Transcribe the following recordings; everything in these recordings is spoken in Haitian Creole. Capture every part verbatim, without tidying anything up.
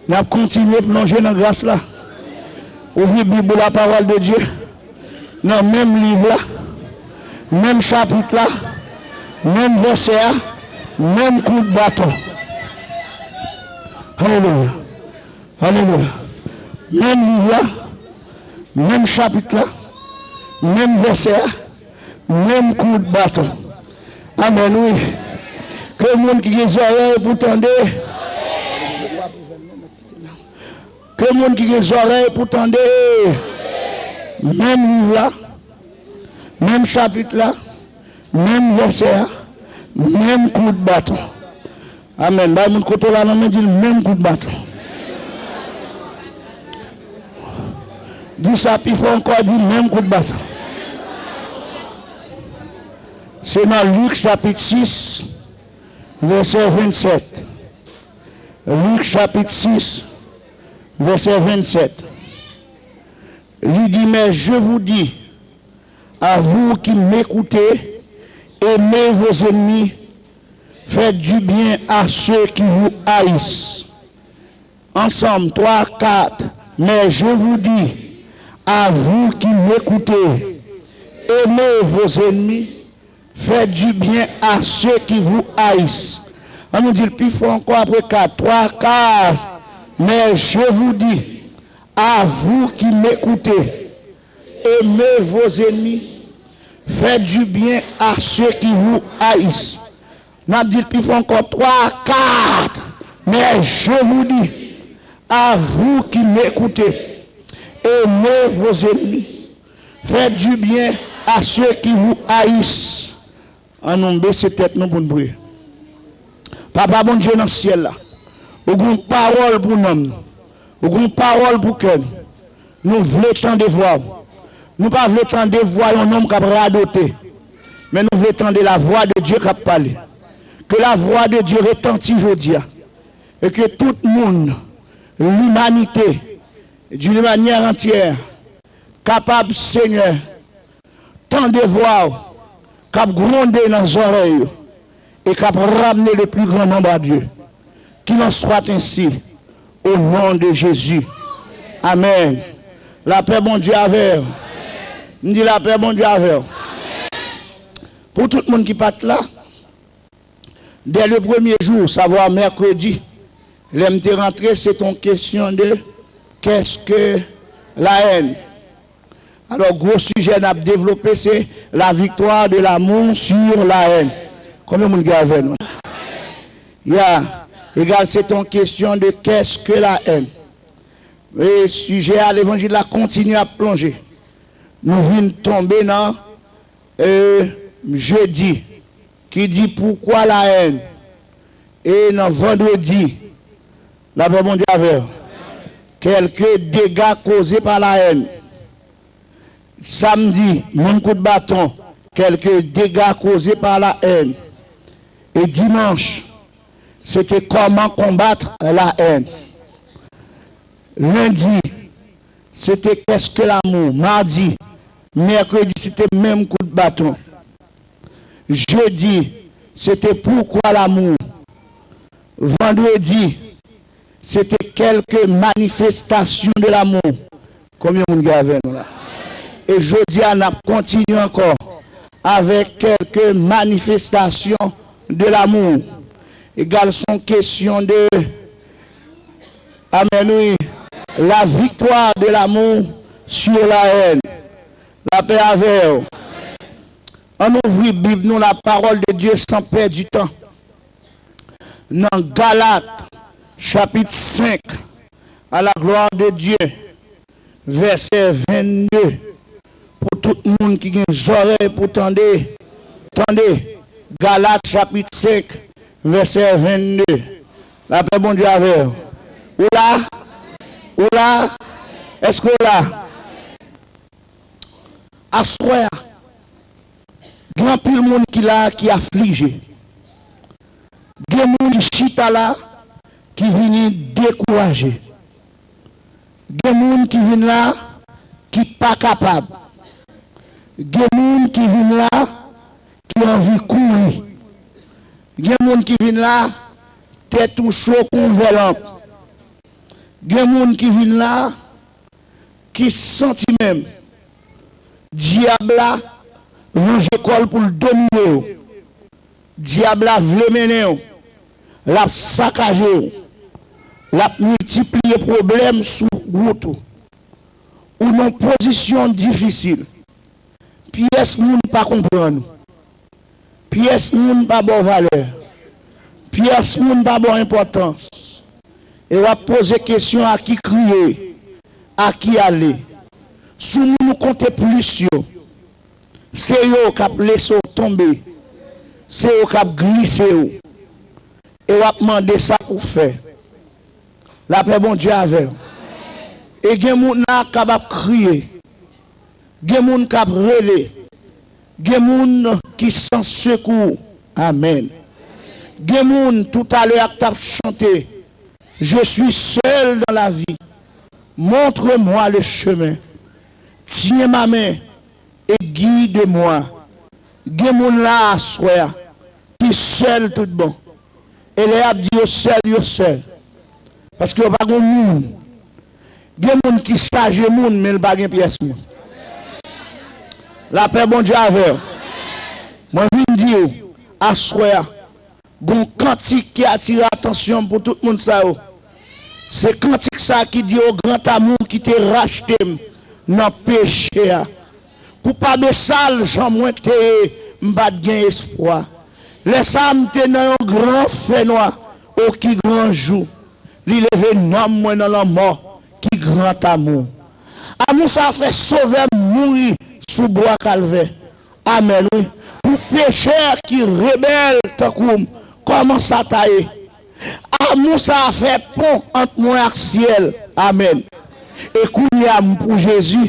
N ap kontinye plonje nan gras la. Ouvri Bib ou, la parole de Dieu. Nan menm liv la, menm chapit la, menm vèsè a, menm kout baton. Alelouya. Alelouya. Menm liv la, menm chapit la, menm vèsè a, menm kout baton. Amèn, wi. Ke moun ki gen zòrèy pou tande. Ke moun ki gen zòrèy pou tande. Menm liv la, menm chapit la, menm vèsè a, menm kout baton. Amèn. Bay moun kote w la nan men, di l menm kout baton. Di sa pi fò ankò, di menm kout baton. Se nan Lik chapit sis, vèsè vennsèt. Lik chapit sis, vèsè vennsèt. Li di, mais je vous dis, à vous qui m'écoutez, aimez vos ennemis, faites du bien à ceux qui vous haïssent. Ensemble, trois, quatre. Mais je vous dis, à vous qui m'écoutez, aimez vos ennemis, faites du bien à ceux qui vous haïssent. An nou di l pi fò ankò apre kat. Twa, kat. Mais je vous dis, à vous qui m'écoutez, aimez vos ennemis, faites du bien à ceux qui vous haïssent. N ap di l pi fò ankò, twa, kat. Mais je vous dis, à vous qui m'écoutez, aimez vos ennemis, faites du bien à ceux qui vous haïssent. An nou bese tèt nou pou n priye. Papa Bondye nan syèl la, ou gen yon pawòl pou nanm nou, ou gen yon pawòl pou kè nou. Nou vle tande vwa w. Nou pa vle tande vwa yon nonm k ap radote, men nou vle tande la voix de Dieu k ap pale. Ke la voix de Dieu retanti jodi a, e ke tout moun, limanite, d'une manière entière, kapab, Senyè, tande vwa w k ap gwonde nan zòrèy yo e k ap ramne le plus grand nombre à Dieu. Qu'il en soit ainsi, au nom de Jésus. Amèn. Lapè Bondye avè w. M di lapè Bondye avè w. Pou tout moun ki pa t la, dès le premier jour, savoir mercredi, lè m te rantre, se te yon kesyon de qu'est-ce que la haine. Alò, gwo sijè n ap devlope, se la victoire de l'amour sur la haine. Konbyen moun ki avè nou? Ya, egal, se te yon kesyon de qu'est-ce que la haine. E sijè a, levanjil la kontinye ap plonje. Nou vin tonbe nan, e, jedi, ki di, pourquoi la haine? E nan vandredi, lapè Bondye avè w. Quelques dégâts causés par la haine. Samdi, menm kout baton, quelques dégâts causés par la haine. E dimanch, se te comment combattre la haine. Lendi, se te qu'est-ce que l'amour. Madi, mèkredi, se te menm kout baton. Jedi, se te pourquoi l'amour. Vandredi, se te quelques manifestations de l'amour. Konbyen moun ki avè nou la? E jodi a, n ap kontinye ankò avèk quelques manifestations de l'amour. Egal, se yon kesyon de, amèn, wi, la victoire de l'amour sur la haine. Lapè avè w. Ann ouvri Bib nou, la parole de Dieu, sans perdre du temps. Nan Galat, chapit senk, à la gloire de Dieu, vèsè vennde. Pou tout moun ki gen zòrèy pou tande, tande. Galat, chapit senk, vèsè vennde. Lapè Bondye avè w. Ou la? Ou la? Èske w la? Aswè a, gen anpil moun ki la ki aflije. Gen moun ki chita la ki vini dekouraje. Gen moun ki vin la ki pa kapab. Gen moun ki vin la ki anvi kouri. Gen moun ki vin la, tèt ou cho kon vè lanp. Gen moun ki vin la, ki santi menm dyab la lonje kò l pou l domine yo. Dyab la vle mennen w. L ap sakaje w. L ap miltipliye pwoblèm sou wout ou. Ou nan pozisyon difisil. Pyès moun pa konprann ou. Pyès moun pa ba w valè. Pyès moun pa ba w enpòtans. E w ap poze kesyon a ki kriye, a ki ale. Sou moun ou konte plis yo, se yo k ap lese w tonbe. Se yo k ap glise w. E w ap mande sa pou w fè. Lapè Bondye avè w. E gen moun la k ap ap kriye. Gen moun k ap rele. Gen moun ki san sekou. Amèn. Gen moun toutalè a k t ap chante, Je suis seul dans la vie. Montre-moi le chemin. Tiens ma main et guide-moi. Gen moun la aswè a ki sèl tout bon. E lè y ap di yo sèl, yo sèl. Paske yo pa gen moun. Gen moun ki chaje moun, men l pa gen pyès moun. Lapè Bondye avè w. Mwen vin di w, aswè a, gon kantik ki atire atansyon m pou tout moun sa yo. Se kantik sa ki di, O grand amour ki te rachte m nan peche a. Koupab e sal jan mwen te ye, m pa t gen espwa. Lè sa a, m te nan yon gran fènwa, o ki gran jou. Li leve nanm mwen nan lanmò, ki gran amou. Amou sa a fè Sovè m mouri sou bwa Kalvè. Amèn, wi. Pou pechè ki rebèl tankou m, kòman sa ta ye? Amou sa a fè pon ant mwen ak syèl. Amèn. E kounye a, m pou Jezi,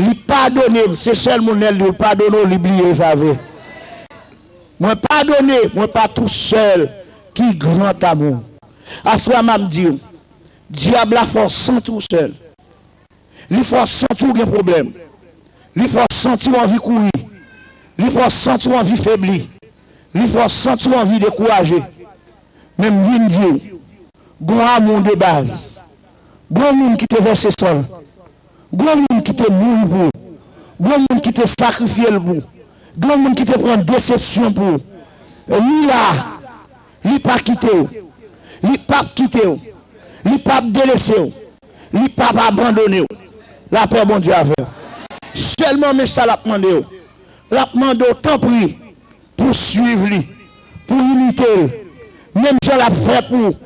li padone m. Se sèl moun lè l di w padone w, li bliye sa vre. Mwen padone, mwen pa tousèl, ki gran amou. Aswè a m ap di w, dyab la fè w santi w sèl. Li fè w santi w gen pwoblèm. Li fè w santi w anvi kouri. Li fè w santi w anvi febli. Li fè w santi w anvi dekouraje. Men m vin di w, gon amou de baz. Gon moun ki te vèse san l. Gon moun ki te mouri pou ou. Gon moun ki te sakrifye l pou ou. Gon moun ki te pran desepsyon pou ou. Li la, li pa kite w. Li p ap kite w. Li p ap delese w. Li p ap abandone w. Lapè Bondye avè w. Sèlman men sa l ap mande w. L ap mande w, tanpri, pou w swiv li, pou w imite l. Menm jan l ap fè pou ou,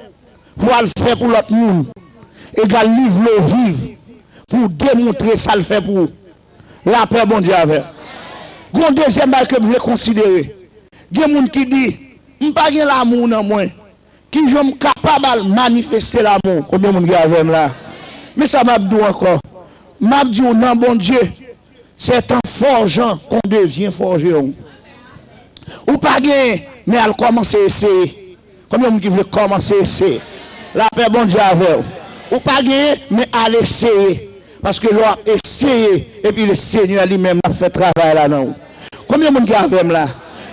pou w al fè pou lòt moun. Egal li vle w viv pou w demontre sa l fè pou ou. Lapè Bondye avè w. Gon dezyèm bagay ke m vle konsidere. Gen moun ki di, m pa gen lamou nan mwen. Kijan m kapab al manifeste lamou? Konbyen moun ki avè m la? Men sa m ap di w ankò. M ap di w nan Bondye, c'est en forgeant qu'on devient forgeron. Ou pa genyen, men al kòmanse eseye. Konbyen moun ki vle kòmanse eseye? Lapè Bondye avè w. Ou pa genyen, men al eseye. Paske lè w ap eseye, epi le Senyè li menm ap fè travay la nan ou. Konbyen moun ki avè m la?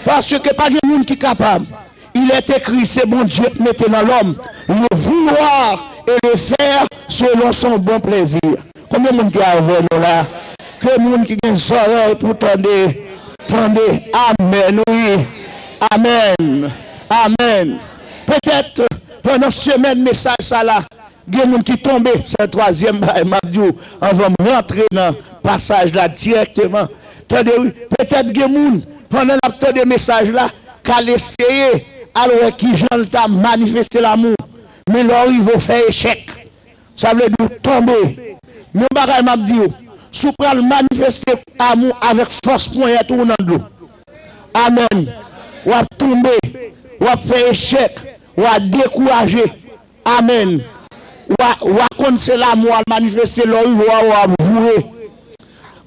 Paske pa gen moun ki kapab. Il est écrit, se Bondye k mete nan lòm le vouloir et le faire selon son bon plaisir. Konbyen moun ki avè nou la? Ke moun ki gen zòrèy pou tande, tande. Amèn, wi. Amèn. Amèn. Petèt, pandan semèn mesaj sa la, gen moun ki tonbe. Se twazyèm bagay m ap di w anvan m rantre nan pasaj la dirèkteman. Tande, wi. Petèt gen moun, pandan l ap tande mesaj la, k al eseye, al wè kijan l ta manifeste lamou. Men lè w rive, w fè echèk. Sa vle di w tonbe. Men yon bagay m ap di w, si w pral manifeste amou avèk fòs ponyèt ou nan dlo, amèn, w ap tonbe, w ap fè echèk, w a dekouraje. Amèn. W a, w a konn se lamou al manifeste, lè w rive, w a wè w ap voure.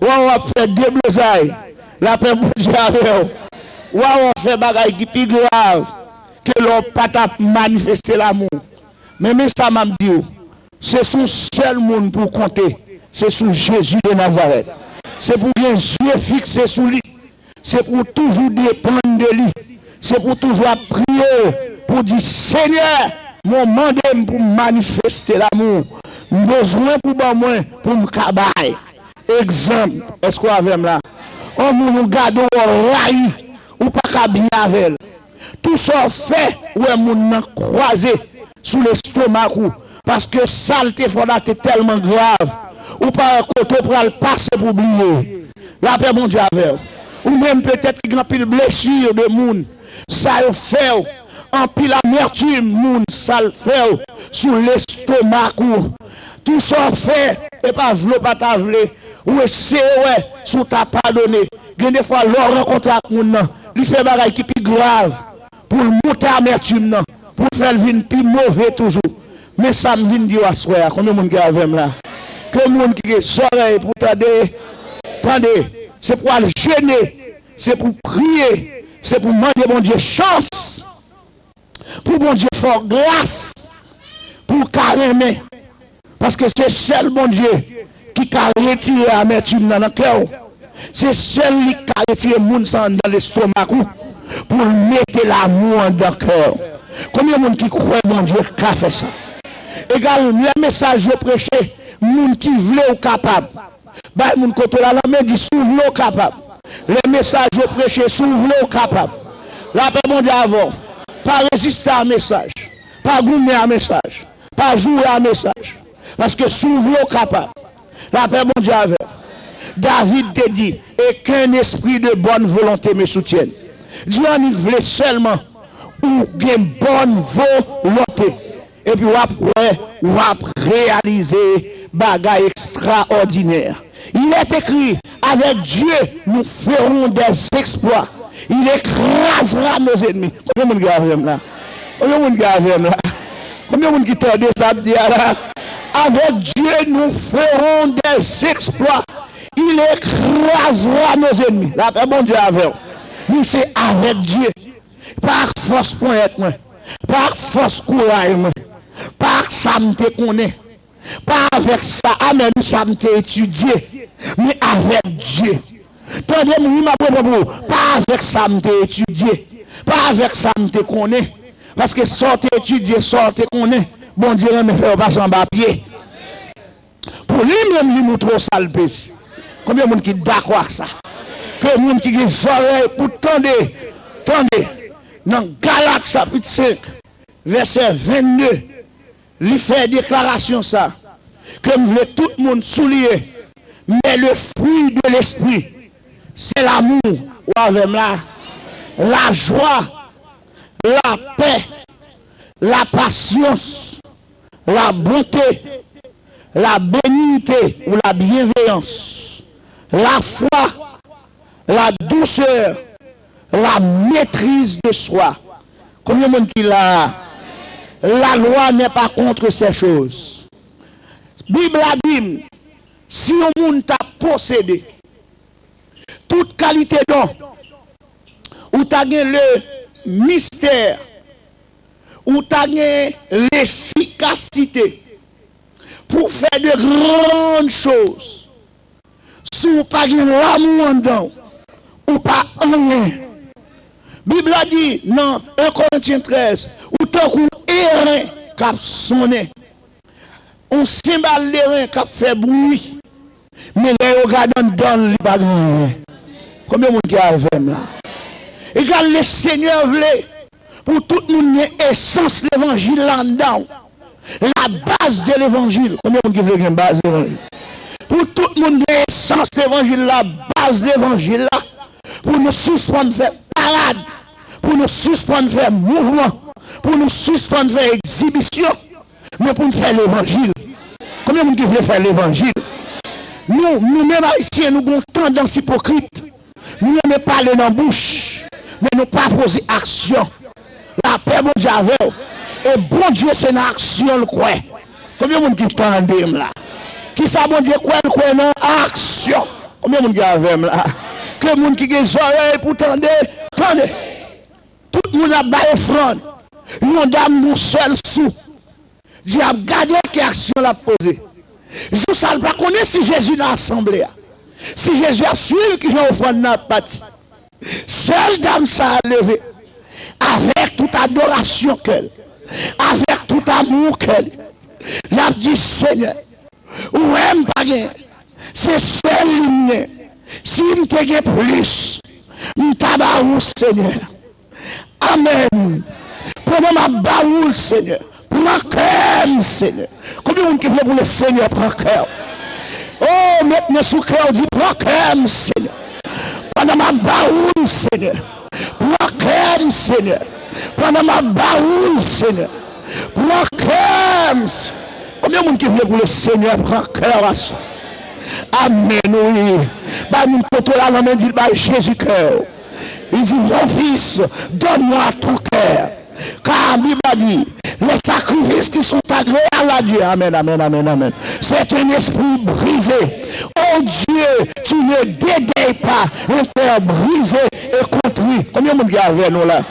W a wè w ap fè deblozay. Lapè Bondye avè w. W a wè w fè bagay ki pi grav ke lè w pa t ap manifeste lamou. Men, men sa m ap di w. Se sou sèl moun pou w konte. Se sou Jezi de Nazarèt. Se pou w gen zye fikse sou li. Se pou w toujou depann de li. Se pou w toujou ap priye, pou w di, Senyè, men w mande m pou m manifeste lamou. M bezwen pou ban mwen pou m ka bay. Egzanp, èske w avè m la? Yon moun ou gade w, w rayi, ou pa ka byen avè l. Tou sa w fè, ou wè moun nan kwaze sou lestomak ou. Paske sa l te fè w la te tèlman grav, ou pa wè kote w pral pase pou bliye. Lapè Bondye avè w. Ou menm petèt ki gen anpil blesi de moun, sa yo fè w, anpil amètim moun, sa l fè w sou lestomak ou. Tou sa w fè, e pa vle w pa ta vle, ou eseye wè si w ta padone. Gen de fwa, lè w rankontre ak moun nan, li fè bagay ki pi grav pou l moute amètim nan, pou l fè l vin pi move toujou. Men sa m vin di w aswè a, konbyen moun ki avè m la? Ke moun ki gen zòrèy pou tande, tande. Se pou al jene, se pou priye, se pou mande Bondye chans, pou Bondye fè w gras, pou w ka renmen. Paske se sèl Bondye ki ka retire amètim nan nan kè w. Se sèl li k ka retire moun sa anndan lestomak ou, pou l mete lamou anndan kè w. Konbyen moun ki kwè Bondye ka fè sa? Egal, lè mesaj yo preche, moun ki vle ou kapab. Bay moun kote w la lanmen, di si w vle w kapab. Lè mesaj yo preche, si w vle w kapab. Lapè Bondye avè w. Pa reziste a mesaj. Pa goumen a mesaj. Pa joure a mesaj. Paske si w vle w kapab. Lapè Bondye avè w. David te di, et qu'un esprit de bonne volonté me soutienne. Di annik vle sèlman ou gen bòn volonte. Epi w ap wè, w ap reyalize bagay ekstraòdinè. Il est écrit, avec Dieu, nous ferons des exploits. Il écrasera nos ennemis. Konbyen moun ki avè m la? Konbyen moun ki avè m la? Konbyen moun ki tande sa m di a la? Avec Dieu, nous ferons des exploits. Il écrasera nos ennemis. Lapè Bondye avè w. Men se avèk Dye. Pa ak fòs ponyèt mwen. Pa ak fòs kouraj mwen. Pa ak sa m te konnen. Pa avèk sa, amèn, sa m te etidye. Men avèk Dye. Tande m, wi, m ap reponn pou ou. Pa avèk sa m te etidye. Pa avèk sa m te konnen. Paske sa w te etidye, sa w te konnen, Bondye renmen fè yo pase anba pye. Pou li menm, li moutre w sa l peze. Konbyen moun ki dakò ak sa? Ke moun ki gen zòrèy pou tande, tande. Nan Galat chapit senk, vèsè vennde, li fè deklarasyon sa, ke m vle tout moun souliye. Mais le fruit de l'esprit, c'est l'amour, ou avè m la, la joie, la paix, la patience, la bonté, la bénignité ou la bienveillance, la foi, la douceur, la maîtrise de soi. Konbyen moun ki la? La loi n'est pas contre ces choses. Bib la di m, si yon moun ta posede tout kalite don, ou ta gen le mystère, ou ta gen lefikasite pou fè de grann choz. Si w pa gen lamou anndan w, ou pa anyen. Bib la di nan en Korentyen trèz, ou tankou eren k ap sonnen. On senbal deren k ap fè bri. Men lè yo gade anndan l, li pa gen anyen. Konbyen moun ki avè m la? Egal, Lesenyè vle pou tout moun gen esans levanjil la anndan w. La base de levanjil. Konbyen moun ki vle gen baz levanjil? Pou tout moun gen esans levanjil la, baz levanjil la. Pou nou sispann fè parad. Pou nou sispann fè mouvman. Pou nou sispann fè egzibisyon. Men pou n fè levanjil. Konbyen moun ki vle fè levanjil? Nou, nou menm Ayisyen, nou gen yon tandans ipokrit. Nou renmen pale nan bouch, men nou pa poze aksyon. Lapè Bondye avè w. E Bondye se nan aksyon l kwè. Konbyen moun ki tande m la? Kisa Bondye kwè? L kwè nan aksyon. Konbyen moun ki avè m la? Ke moun ki gen zòrèy pou tande, tande. Tout moun ap bay ofrann. Yon dam, yon sèl sou. Di ap gade ki aksyon l ap poze. Jou sa l pa konnen si Jezi nan asanble a. Si Jezi ap swiv kijan ofrann nan ap pati. Sèl dam sa a leve avèk tout adorasyon kè l, avèk tout amou kè l. L ap di, Senyè, ou wè m pa gen, se sèl li m gen. Si m te gen plis, m ta ba ou, Senyè. Amèn. Pandan m ap ba ou l, Senyè, pran kè m, Senyè. Konbyen moun ki vle pou le Senyè pran kè w? O, met men sou kè w, di, pran kè m, Senyè. Pandan m ap ba ou l, Senyè, pran kè m, Senyè. Pandan m ap ba ou l, Senyè, pran kè m. Konbyen moun ki vle pou le Senyè pran kè w aswè? Amèn, wi. Bay moun kote w la, lanmen, di l, bay Jezi kè w. Il dit, mon fils, donne-moi ton cœur. Car la Bible a dit, les sacrifices qui sont agréables à Dieu, amen, amen, amen, amen, c'est un esprit brisé. Oh Dieu, tu ne dédaignes pas un cœur brisé et contrit. Konbyen moun ki avè nou la?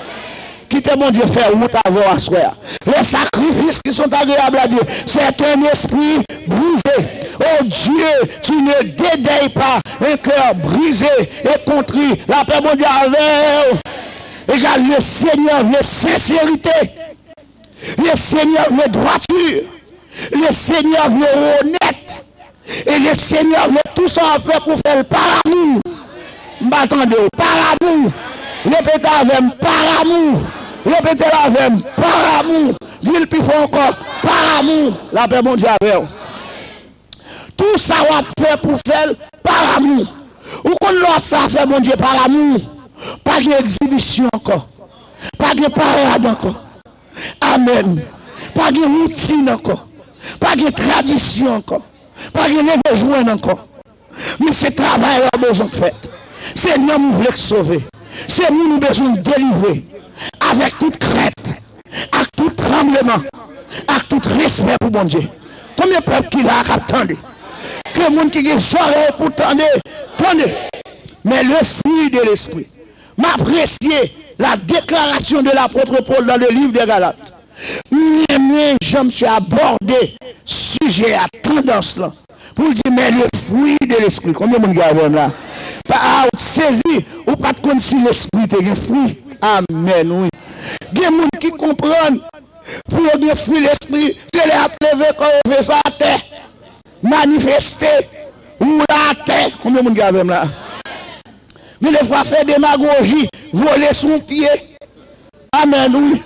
Kite Bondye fè wout avè w aswè a. Les sacrifices qui sont agréables à Dieu, c'est un esprit brisé. Oh Dieu, tu ne dédaignes pas un cœur brisé et contrit. Lapè Bondye avè w. Egal, le Senyè vle sensérité. Le Senyè vle dwati. Le Senyè vle onèt. E le Senyè vle tou sa w ap fè pou fè l pa amou. M pa tande w. Pa amou. Repete avè m, pa amou. Repete l avè m, pa amou. Di l pi fò ankò, pa amou. Lapè Bondye avè w. Tou sa w ap fè pou fè l pa amou. Ou konn lè w ap fè afè Bondye pa amou, pa gen egzibisyon ankò. Pa gen parad ankò. Amèn. Pa gen woutin ankò. Pa gen tradisyon ankò. Pa gen leve jwenn ankò. Men se travay la w bezwen k fèt. Se nanm ou vle k sove. Se moun ou bezwen k delivre. Avèk tout krent, ak tout tranbleman, ak tout respè pou Bondye. Konbyen pèp ki la a k ap tande? Ke moun ki gen zòrèy pou tande, tande. Mais le fruit de l'esprit. M apresye la déclaration de l'apôtre Paul dans le livre des Galates. M renmen jan misye abòde sijè a, tandans lan, pou l di, mais le fruit de l'esprit. Konbyen moun ki avè m la? Pa, a, ou t sezi, ou pa t konn si lespri te gen fwi. Amèn, wi. Gen moun ki konprann, pou yo gen fwi lespri, se lè y ap leve kò yo, fè sa atè. Manifeste, woule atè. Konbyen moun ki avè m la? Gen defwa fè demagoji, vole sou yon pye. Amèn, wi.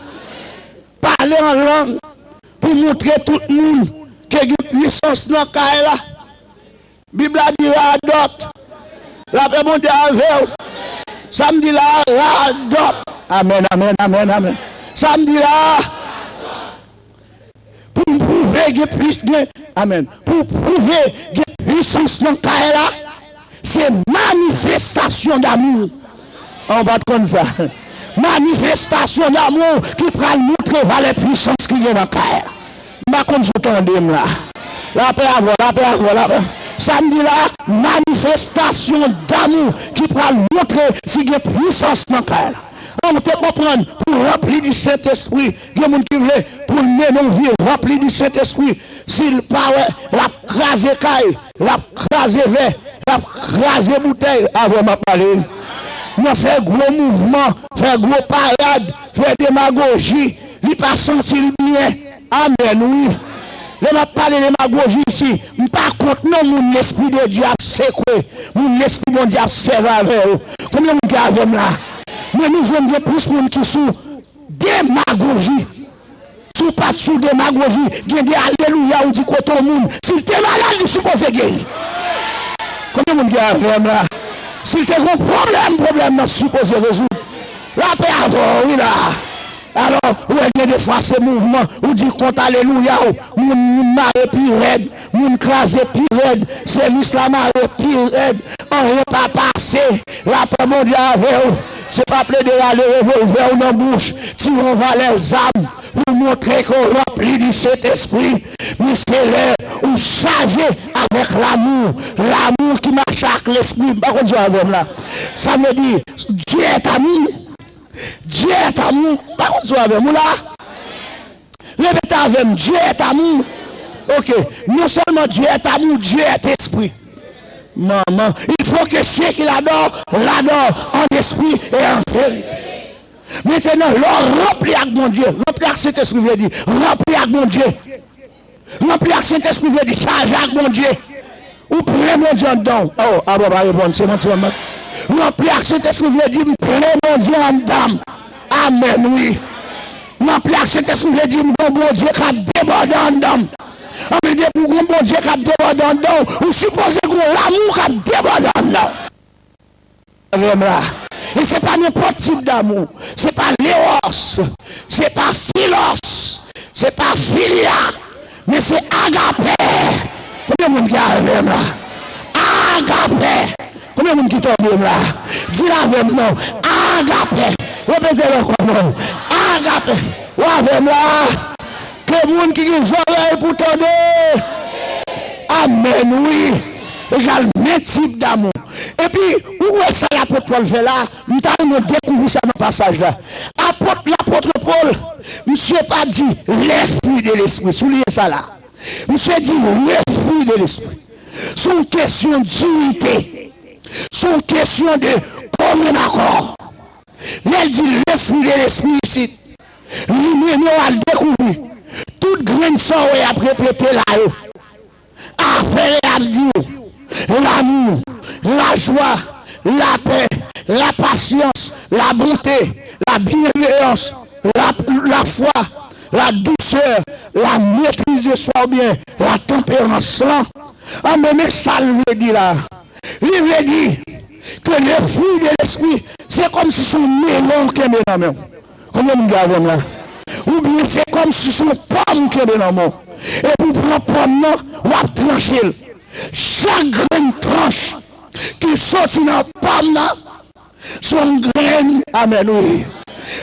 Pale an lang pou montre tout moun ke gen pwisans nan kay la. Bib la di radòt. Lapè Bondye avè w. Sa m di la, radòt. Amèn, amèn, amèn, amèn. Sa m di la, pou m pwouve gen plis, gen, amèn. Pou pwouve gen pwisans nan kay la, se manifestasyon damou. An, w pa t konn sa. Manifestasyon damou ki pral montre valè pwisans ki gen nan kay la. M pa konn si w tande m la. Lapè avè w, lapè avè w, lapè. Sa m di la, manifestasyon damou ki pral montre si gen pwisans nan kay la. An, ou te konprann, pou ranpli di Sentespri, gen moun ki vle pou l mennen yon vi ranpli di Sentespri. Si l pa wè, l ap kraze kay, l ap kraze vè, l ap kraze boutèy. Avè w m ap pale. Nan fè gwo mouvman, fè gwo parad, fè demagoji, li pa santi l byen. Amèn, wi. Lè m ap pale demagoji isi, m pa kont non moun Lespri de Dye ap sekwe, moun Lespri Bondye ap sèvi avè yo. Konbyen moun ki avè m la? Men nou jwenn gen plis moun ki sou demagoji. Si w pa t sou demagoji, gen de alelouya ou di kote yon moun, si l te malad, li sipoze geri. Konbyen moun ki avè m la? Si l te gen yon pwoblèm, pwoblèm nan sipoze rezoud. Lapè avè w, wi, la. Alò, ou wè gen de fwa se mouvman, ou di kont alelouya w, moun, moun mare pi rèd, moun kraze pi rèd, sèvis la mare pi rèd, anyen pa pase, lapè Bondye avè w. Se pa plede rale revòlvè w nan bouch, tire yon valè zam pou montre ke w ranpli di Sentespri, men se lè ou chaje avèk lamou, lamou ki mache ak Lespri. M pa konn si w avè m la. Sa vle di, Dieu est amour. Dieu est amour. Pa konn si w avè m, ou la? Repete avè m, Dieu est amour. Ok. Non seulement Dieu est amour, Dieu est esprit. Manman, il faut que ceux qui l'adorent, l'adorent en esprit et en vérité. Mentnan, lè w ranpli ak Bondye, ranpli ak Sentespri vle di, ranpli ak Bondye. Ranpli ak Sentespri vle di chaje ak Bondye. Ou plen Bondye anndan w. Oh, a bon, pa reponn, se manti, manman. Ranpli ak Sentespri vle di m plen Bondye anndan m. Amèn, wi. Ranpli ak Sentespri vle di m gon Bondye k ap debòde anndan m. Anben, depi w gon Bondye k ap debòde anndan w, ou sipoze gon lanmou k ap debòde anndan w. Avè m la. E se pa nenpòt tip damou. Se pa lewòs. Se pa filòs. Se pa filia. Men se agapè. Konbyen moun ki avè m la? Agapè. Konbyen moun ki tande m la? Di l avè m non. Agapè. Repete l ankò non. Agapè. Ou avè m la? Ke moun ki gen zòrèy pou tande. Amèn, wi. Egal men tip damou. Epi, ou wè sa lapot Pòl fè la, m ta renmen w dekouvri sa nan pasaj la. Apot, lapot Pòl, misye pa di les fruits de l'esprit. Souliye sa la. Misye di les fruits de l'esprit. Se yon kesyon dirite. Se yon kesyon de komin akò. Lè l di les fruits de l'esprit isit, li mennen w al dekouvri tout grenn sa w wè y ap repete la yo. Afè y ap di w, lanmou, lajwa, lapè, lapasyans, labonte, labyenveyans, la, lafwa, ladousè, lametris de swa oubyen latanperans lan. Anben, men sa l vle di la. Li vle di ke le fruit de l'esprit, se kòmsi se yon melon w kenbe nan men w. Konbyen moun ki avè m la? Oubyen se kòmsi se yon pòm w kenbe nan men w. Epi w pran pòm nan, w ap tranche l. Chak grenn tranch ki soti nan pòm nan, se yon grenn, amèn, wi.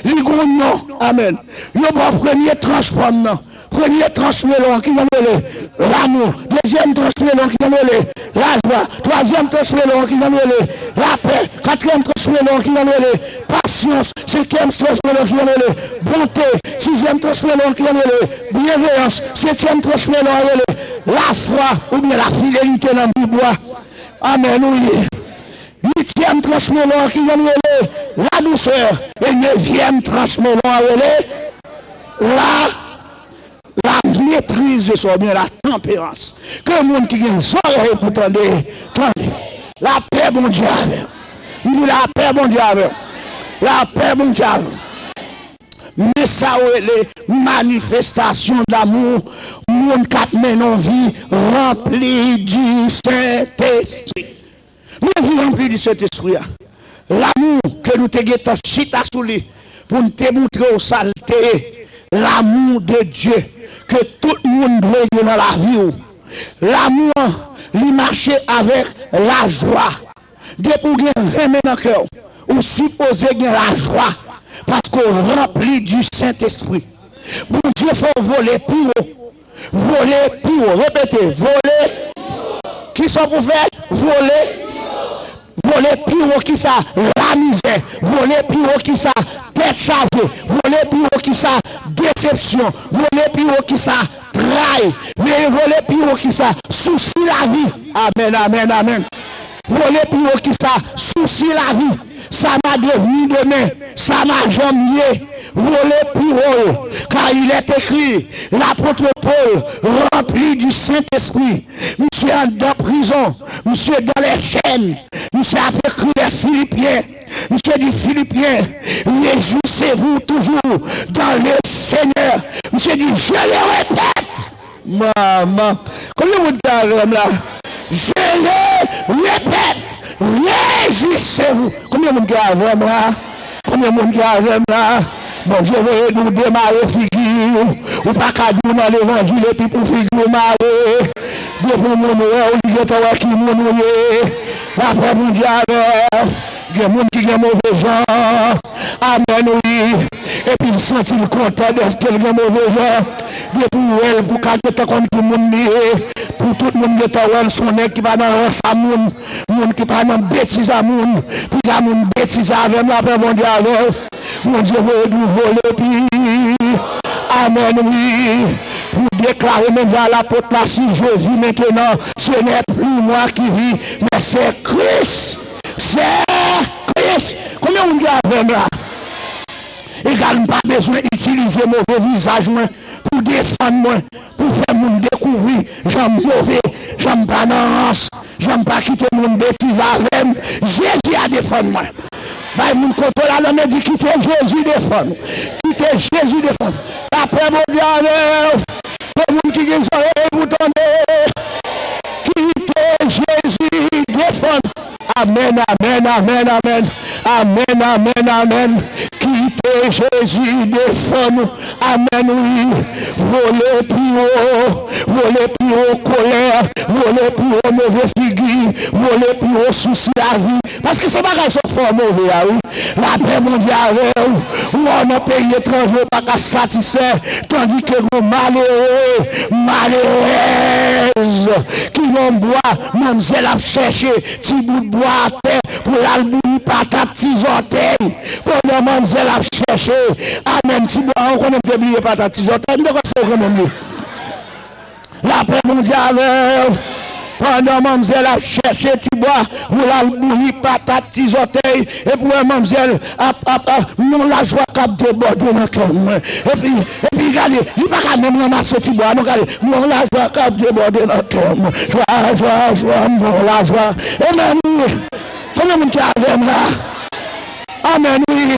Li gon non, amèn. Yo ba w premye tranch pòm nan. Premye tranch melon an, kijan l rele? Lanmou. Dezyèm tranch melon an, kijan l rele? Lajwa. Twazyèm tranch melon an, kijan l rele? Lapè. Katriyèm tranch melon an, kijan l rele? Pasyans. Senkyèm tranch melon an, kijan l rele? Bonte. Sizyèm tranch melon an, kijan l rele? Byenveyans. Setyèm tranch melon an rele lafwa oubyen lafidelite nan Bib la. Amèn, wi. Uityèm tranch melon an, kijan l rele? Ladousè. E nevyèm tranch melon an rele la, lametris de swa oubyen latanperans. Ke moun ki gen zòrèy pou tande, tande. Lapè Bondye avè w. M di lapè Bondye avè w. Lapè Bondye avè w. Men sa w rele manifestasyon damou moun k ap mennen yon vi ranpli di Sentespri. Men vi ranpli di Sentespri a. Lanmou ke nou te gentan chita sou li pou n te montre w sa l te ye. Lanmou de Dye ke tout moun dwe gen nan lavi w. Lanmou an, li mache avèk lajwa. Depi w gen renmen nan kè w, ou sipoze gen lajwa, paske w ranpli di Sentespri. Bondye fè w vole pi wo. Vole pi wo. Repete, vole. Kisa w pou fè? Vole. Vole pi wo ki sa? Lamizè. Vole pi wo ki sa? Tèt chaje. Vole pi wo ki sa? Desepsyon. Vole pi wo ki sa? Tray. Veye vole pi wo ki sa? Sousi lavi. Amèn, amèn, amèn. Vole pi wo ki sa? Sousi lavi. Ça m'a devenu demain. Ça m'a janm ye. Vole pi wo. Car il est écrit, l'apôtre Paul, rempli du Saint-Esprit, misye anndan prizon, misye dans les chaînes, misye ap ekri lè Filipyen, misye di Filipyen, réjouissez-vous toujours dans le Seigneur. Misye di, je le répète, manman. Konbyen moun ki avè m la? Je le répète, réjouissez-vous. Konbyen moun ki avè m la? Konbyen moun ki avè m la? Bondye voye di w demare figi w. Ou pa ka di w nan levanjil epi pou figi w mare. Depi w moun wè w, li gentan wè ki moun ou ye. Lapè Bondye avè w. Gen moun ki gen move jan. Amèn, wi. Epi l santi l kontan dèske l gen move jan. Depi w wè l, pou w ka gentan konn ki moun li ye. Pou tout moun gentan wè l, s on nèg ki pa nan rans a moun. Moun ki pa nan betiz a moun. Piga moun betize avè m, lapè Bondye avè w. Bondye voye di w vole pi. Amèn, wi. Pou deklare menm jan lapot la, si je vis maintenant, ce n'est plus moi qui vis, mais c'est Christ. C'est Christ. Konbyen moun ki avè m la? Egal, m pa bezwen itilize move vizaj mwen pou defann mwen, pou fè moun dekouvri jan m move, jan m pa nan rans, jan m pa kite moun betize avè m. Jezi a defann mwen. Bay moun kote w la nan men, di, kite Jezi defann ou. Kite Jezi defann ou. Lapè Bondye avè w. Pou moun ki gen zòrèy pou tande, kite Jezi defann ou. Amèn, amèn, amèn, amèn. Amèn, amèn, amèn. Kite Jezi defann ou. Amèn, wi. Vole pi wo. Vole pi wo kolè. Vole pi wo move figi. Vole pi wo sousi lavi. Paske se bagay sa k fè w move a, wi. Lapè Bondye avè w. Ou wè w nan peyi etranje, ou pa ka satisfè. Tandike gon malere, malerèz ki nan bwa, manmzèl ap chèche ti bout bwa atè pou l al bouyi patat ti zòtèy. Pandan manmzèl ap chèche, amèn, ti bwa, ou konnen m te bliye patat ti zòtèy, m te kwè se ou ki renmen m li. Lapè Bondye avè w. Pandan manmzèl ap chèche ti bwa pou l al bouyi patat ti zòtèy, epi w wè manmzèl ap, ap, ap, yon lajwa k ap debòde nan kè mwen. Epi, epi gade, li pa ka menm ranmase ti bwa, non, gade, yon lajwa k ap debòde nan kè mwen. Jwa, jwa, jwa, yon lajwa. Amèn, wi. Konbyen moun ki avè m la? Amèn, wi.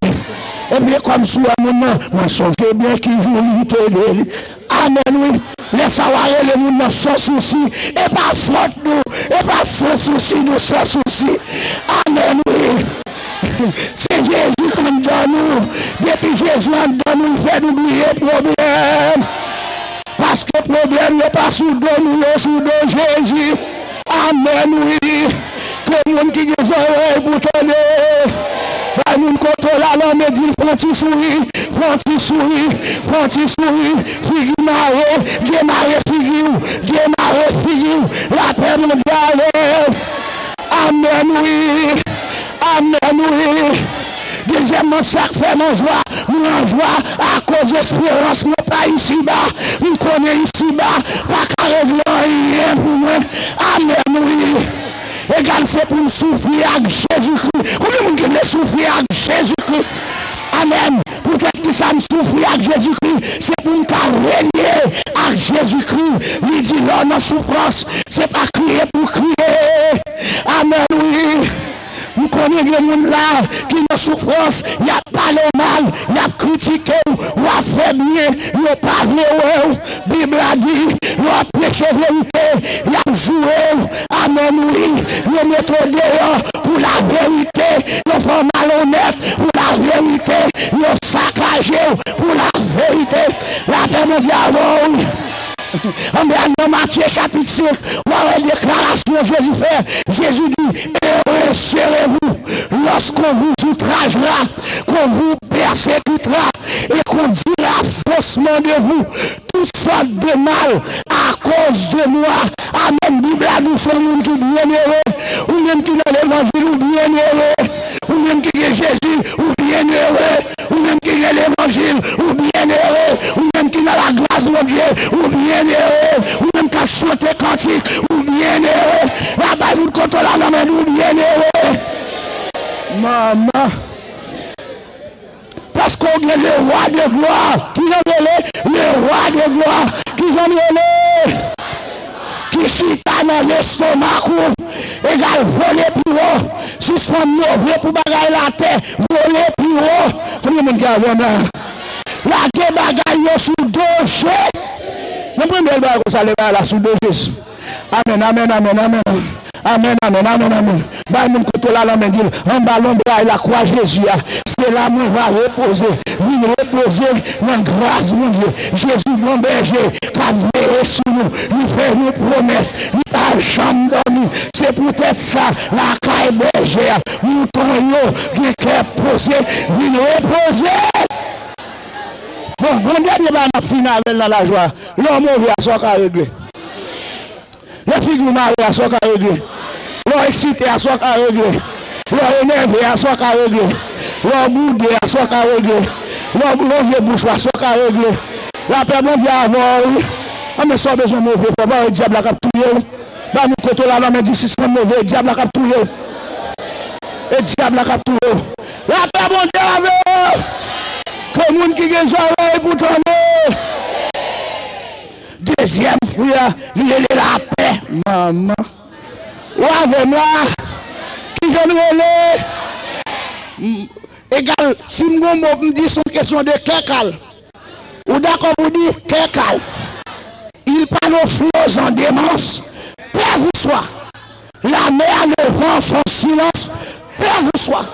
Epi kòmsi w wè moun nan, mwen sonje byen ki jou li te de li. Amèn, wi. Lè sa w a rele moun nan san sousi. E pa fòt nou. E pa san sousi nou san sousi. Amèn, wi. Se Jezi k anndan nou. Depi Jezi anndan nou, l fè nou bliye pwoblèm. Paske pwoblèm yo pa sou do nou, yo sou do Jezi. Amèn, wi. Ke moun ki gen zòrèy pou tande, bay moun kote w la lanmen, di l, fè yon ti souri, fè yon ti souri, fè yon ti souri. Figi mare, demare figi w, demare figi w. Lapè Bondye avè w. Amèn, wi. Amèn, wi. Dezyèmman, sa k fè m an jwa, m an jwa akoz esperans mwen pa isiba. M konnen isiba pa ka regle anyen pou mwen. Amèn, wi. Egal, se pou m soufri ak Jezikri. Konbyen moun ki vle soufri ak Jezikri? Amèn. Poutèt ki sa m soufri ak Jezikri? Se pou m ka renye ak Jezikri. Li di, lè w nan soufrans, se pa kriye pou kriye. Amèn, wi. M konnen gen moun la ki nan soufrans, y ap pale w mal, y ap kritike w, w ap fè byen, yo pa vle wè w. Bib la di, lè w ap preche verite, y ap joure w. Amèn, wi. Yo mete w deyò pou laverite, yo fè w malonèt pou laverite, yo sakaje w pou laverite. Lapè Bondye avè w, wi. Anben, al nan Matye chapit senk, w a wè deklarasyon Jezi fè. Jezi di, heureux serez-vous lorsqu'on vous outragera, qu'on vous persécutera et qu'on dira faussement de vous toutes sortes de mal à cause de moi. Amèn. Bib la di w se yon moun ki byennere. Ou menm ki nan levanjil, ou byennere. Ou menm ki gen Jezi, ou byennere. Ou menm ki gen levanjil, ou byennere. Ou menm ki nan lagras Bondye, ou byennere. Ou menm k ap chante kantik, ou byennere. Bay moun kote w la lanmen, di w byennere. Manman. Paske w gen le roi de gloire. Kijan l rele? Le roi de gloire. Kijan l rele? Ki chita nan lestomak ou. Egal, vole pi wo. Sispann move pou bagay latè. Vole pi wo. Konbyen moun ki avè m la? Lage bagay yo sou do Je. Nan premye bagay konsa, lè bagay la sou do Jezi. Amèn, amèn, amèn, amèn. Amèn, amèn, amèn, amèn. Bay moun kote w la lanmen, di l, anba lonbray lakwa Jezi a, se la mwen va repoze. Vin repoze nan gras Bondye. Jezi bon bèje k ap veye sou nou. Li fè nou pwomès. Li pa janm dòmi. Se poutèt sa, lakay bèje a, mouton yo gen kè poze. Vin repoze. Bon, bon, dènye bagay n ap fini avè l nan lajwa. Lè w move a, sa w ka regle? Lè figi w mare a, sa w ka regle? Lè w eksite a, sa w ka regle? Lè w enève a, sa w ka regle? Lè w boude a, sa w ka regle? Lè w lonje bouch ou a, sa w ka regle? Lapè Bondye avè w, wi. Anben, sa w bezwen move, fò pa wè dyab la k ap touye w. Ba moun kote w la lanmen, di, sispann move, e dyab la k ap touye w. E dyab la k ap touye w. Lapè Bondye avè w. Ke moun ki gen zòrèy pou tande, dezyèm fwi a, li rele lapè. Manman. Ou avè m la? Kijan l rele? M, egal, si m gon mo pou m di, se yon kesyon de kè kal. Ou dakò pou di, kè kal. Il parle aux flots en démence, paix vous soit. La mer, le vent font silence, paix vous soit.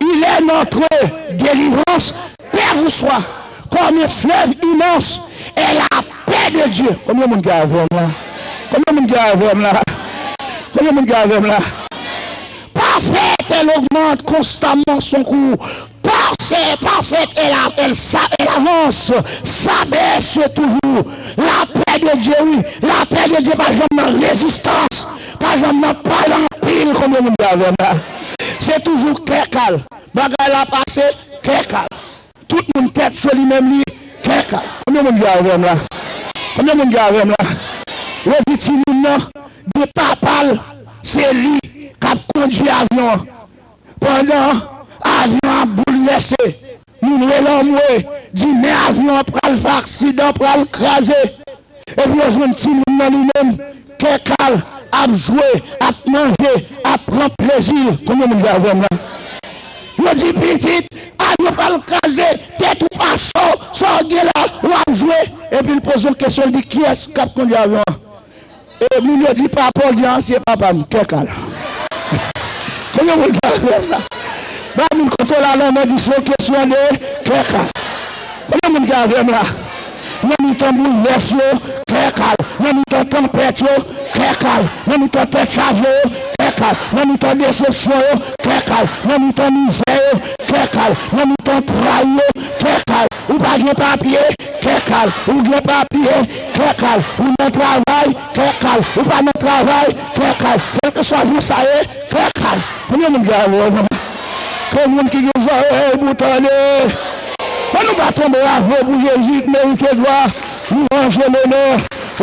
Il est notre délivrance, paix vous soit. Comme un fleuve immense est la paix de Dieu. Konbyen moun ki avè m la? Konbyen moun ki avè m la? Konbyen moun ki avè m la? Parfait, elle augmente constamment son cours. Parfait, parfait, elle, a- elle, sa- elle avance, s'abaisse toujours. Lapè de Dye, wi. Lapè de Dye pa janm nan rezistans, pa janm nan pale anpil. Konbyen moun ki avè m la? Se toujou kè kal. Bagay la pase, kè kal. Tout moun tèt cho li menm li, kè kal. Konbyen moun ki avè m la? Konbyen moun ki avè m la? Yo di timoun nan, gen papa l, se li k ap kondui avyon an. Pandan avyon an ap boulvèse, moun rele anmwe, di men avyon an pral fè aksidan, pral kraze. Epi yo jwenn timoun nan li menm, kè kal, ap jwe, ap manje, ap pran plezi l. Konbyen moun ki avè m la? Yo di pitit, avyon pral kraze, tèt ou pa cho, sa w gen la, w ap jwe. Epi l poze yon kesyon, l di kiyès k ap kondui avyon an? E moun yo di papa w, di a se papa m, kè kal. Konbyen moun ki avè m la? Ba moun kote w la lanmen di se yon kesyon de kè kal. Konbyen moun ki avè m la? Nan mitan boulvès yo, kè kal. Nan mitan tanpèt yo, kè kal. Nan mitan tèt chaje yo, kè kal. Nan mitan desepsyon yo, kè kal. Nan mitan mizè yo, kè kal. Nan mitan tray yo, kè kal. Ou pa gen papye, kè kal. Ou gen papye, kè kal. Ou nan travay, kè kal. Ou pa nan travay, kè kal. Kèlkeswa jan sa ye, kè kal. Konbyen moun ki avè m? Ke moun ki gen zòrèy pou tande. Ann nou bat yon bravo pou Jezi ki merite glwa, louwanj e lonè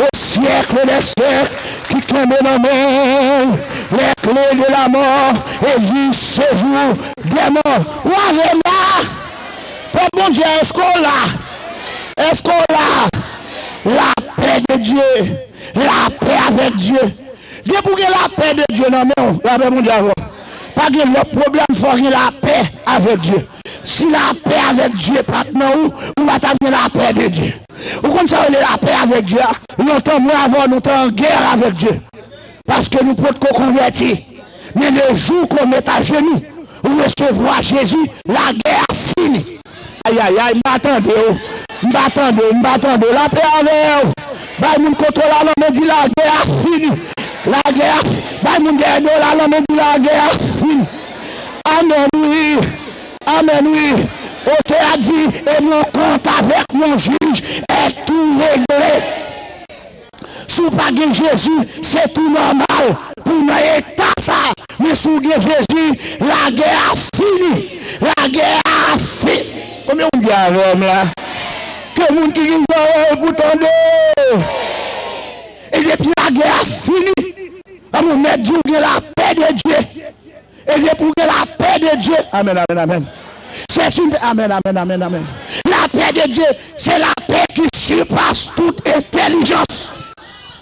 au siècle des siècles, ki kenbe nan men l les clés de la mort et du séjour des morts. Ou avè m la? Pèp Bondye, èske w la? Èske w la? Lapè de Dye. Lapè avèk Dye. Depi w gen lapè de Dye nan men w, lapè Bondye avè w. Pa gen lòt pwoblèm, fò w gen lapè avèk Dye. Si lapè avèk Dye pa t nan ou, ou pa t ap gen lapè de Dye. Ou konn sa yo rele lapè avèk Dye a? Lontan mwen avè w, nou te an gè avèk Dye. Paske nou potko konvèti. Men le jou qu'on met à genoux, ou resevwa Jezi, lagè a fini. Ayayay, m pa tande w. M pa tande w, m pa tande w. Lapè avè w. Bay moun kote w la lanmen, di lagè a fini. Lagè a fi-, bay moun dèyè do w la lanmen, di lagè a fini. Amèn, wi. Amèn, wi. Otè a di, et mon compte avec mon juge est tout réglé. Si w pa gen Jezi, se tou nòmal pou w nan eta sa a. Men si w gen Jezi, lagè a fini. Lagè a fini. Konbyen moun ki avè m la? Ke moun ki gen zòrèy pou tande. E depi lagè a fini, an nou mèt di w gen lapè de Dye. E depi w gen lapè de Dye, amèn, amèn, amèn. C'est une, amèn, amèn, amèn, amèn. Lapè de Dye, se lapè ki sipas tout entèlijans.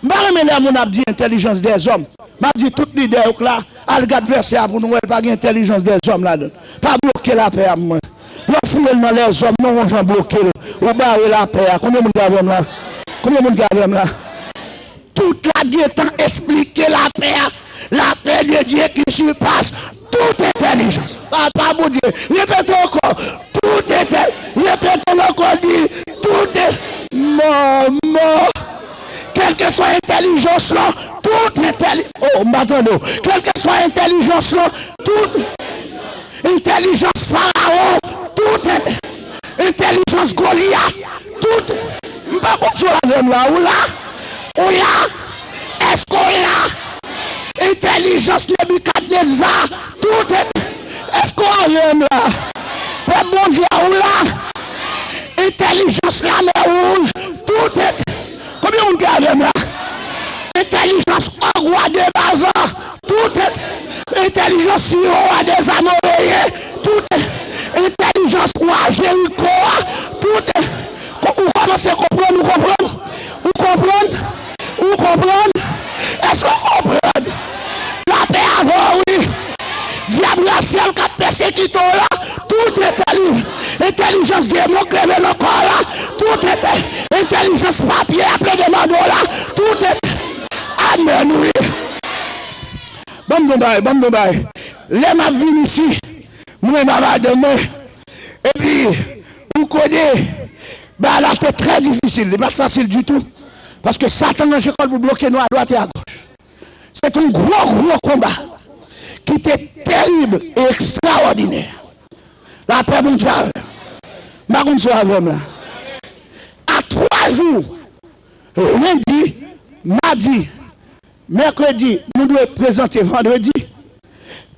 M pa renmen lè moun ap di entèlijans dèzòm. M ap di tout lidè yo k la, al gad vèsè a pou nou wè l pa gen entèlijans dèzòm ladan l. Pa bloke lapè a pou mwen. Lè w fouye l nan lèzòm, non, yon jan bloke l. Ou bare lapè a. Konbyen moun ki avè m la? Konbyen moun ki avè m la? Tout la gentan esplike lapè a. Lapè de Dye ki sipas tout entèlijans. Papa Bondye, repete ankò. Tout entè-, repete l ankò, di, tout en-, manman. Kèlkeswa entèlijans lan, tout entèli-, oh, m pa tande w. Kèlkeswa entèlijans lan, tout entèlijans Farawon, tout ent-, entèlijans Golyat, tout, m pa konn si w avè m la, ou la? Ou la? Èske w la? Entèlijans Nebikadneza, tout ent-, èske w avè m la? Pèp Bondye a, ou la? Entèlijans Lamè Wouj, tout ent-, konbyen moun ki avè m la? Entèlijans Òg wa de Bazan, tout ent-, entèlijans Siwon wa dèzamoreyen, tout ent-, entèlijans wa Jeriko a, tout ent-, ko-, ou kòmanse konprann, ou konprann? Ou konprann? Ou konprann? Èske w konprann? Lapè avè w, wi. Dyab rasyal k ap pèsekite w la, tout entèli-, entèlijans demon k leve nan kò w la, tout entè-, entèlijans papye ap plede mande w la, tout entè-, amèn, wi. Ban m di w bagay, ban m di w bagay. Lè m ap vin isi, mwen ak madanm mwen, epi ou konnen, bagay la te trè difisil, li pa t fasil ditou, paske Satan ranje kò l pou bloke nou adwat e agòch. Se te yon gwo, gwo konba ki te terib e ekstrawòdinè. Lapè Bondye avè m. M pa konn si w avè m la. A twa jou, lendi, madi, mèkredi, nou dwe prezante vandredi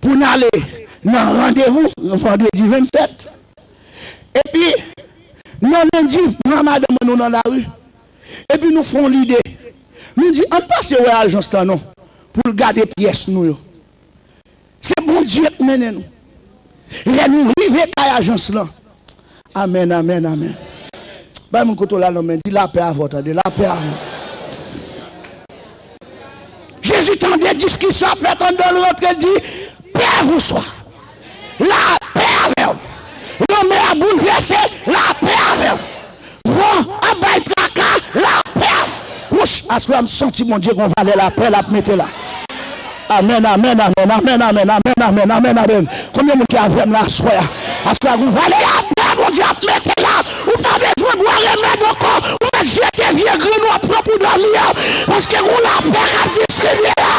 pou n ale nan randevou vandredi vennsèt. Epi, nan lendi, mwen ak madanm mwen, nou nan lari. Epi nou fè yon lide. Nou di, ann pase wè ajans lan non, pou l gade pyès nou yo. Se Bondye k mennen nou. Lè nou rive kay ajans lan, amèn, amèn, amèn. Bay moun kote w la nan men, di, lapè avè w, tande, lapè avè w. Jezi tande diskisyon ap fèt anndan l rantre, l di, pè vouswa, lapè avè w. Lanmè a boulvèse, lapè avè w. Van ap bay traka, lapè. Wouch, aswè a m santi Bondye gon valè lapè l ap mete la. Amèn, amèn, amèn. Konbyen moun ki avè m la aswè a? Aswè a gon valè lapè Bondye ap mete la. Ou pa bezwen bwè remèd ankò. Ou mèt jete vye grenn w ap pran pou dòmi a. Paske gon lapè k ap distribye la.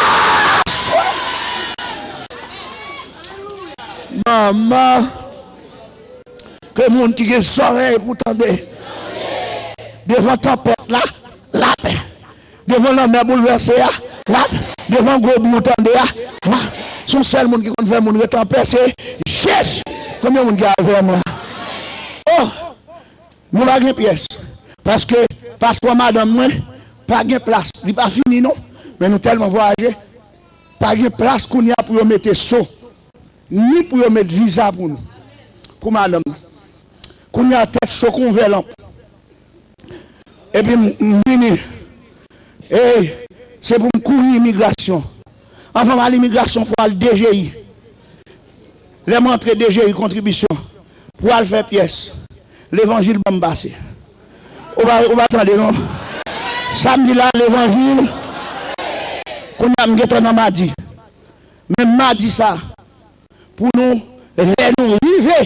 Manman. Ke moun ki gen zòrèy pou tande. Devan tanpèt la, lapè. Devan lanmè boulvèse a, lapè. Devan gwo bri w tande a, lapè. Se yon sèl moun ki konn fè moun ret anpè, se Jezi. Konbyen moun ki avè m la? Oh! Nou pa gen pyès. Paske paspò madanm mwen pa gen plas. Li pa fini non. Men nou tèlman vwayaje. Pa gen plas kounye a pou yo mete so. Ni pou yo met viza pou nou. Pou madanm nan. Kounye a tèt cho kon vè lanp. Epi m, m vini. E se pou m kouri imigrasyon. Anvan m al imigrasyon, fò al D G I. Lè m rantre D G I kontribisyon, pou al fè pyès, levanjil ban m pase. Ou pa, ou pa tande non. Sa m di la, levanjil. Kounye a m gentan nan madi. Men madi sa, pou nou, lè nou rive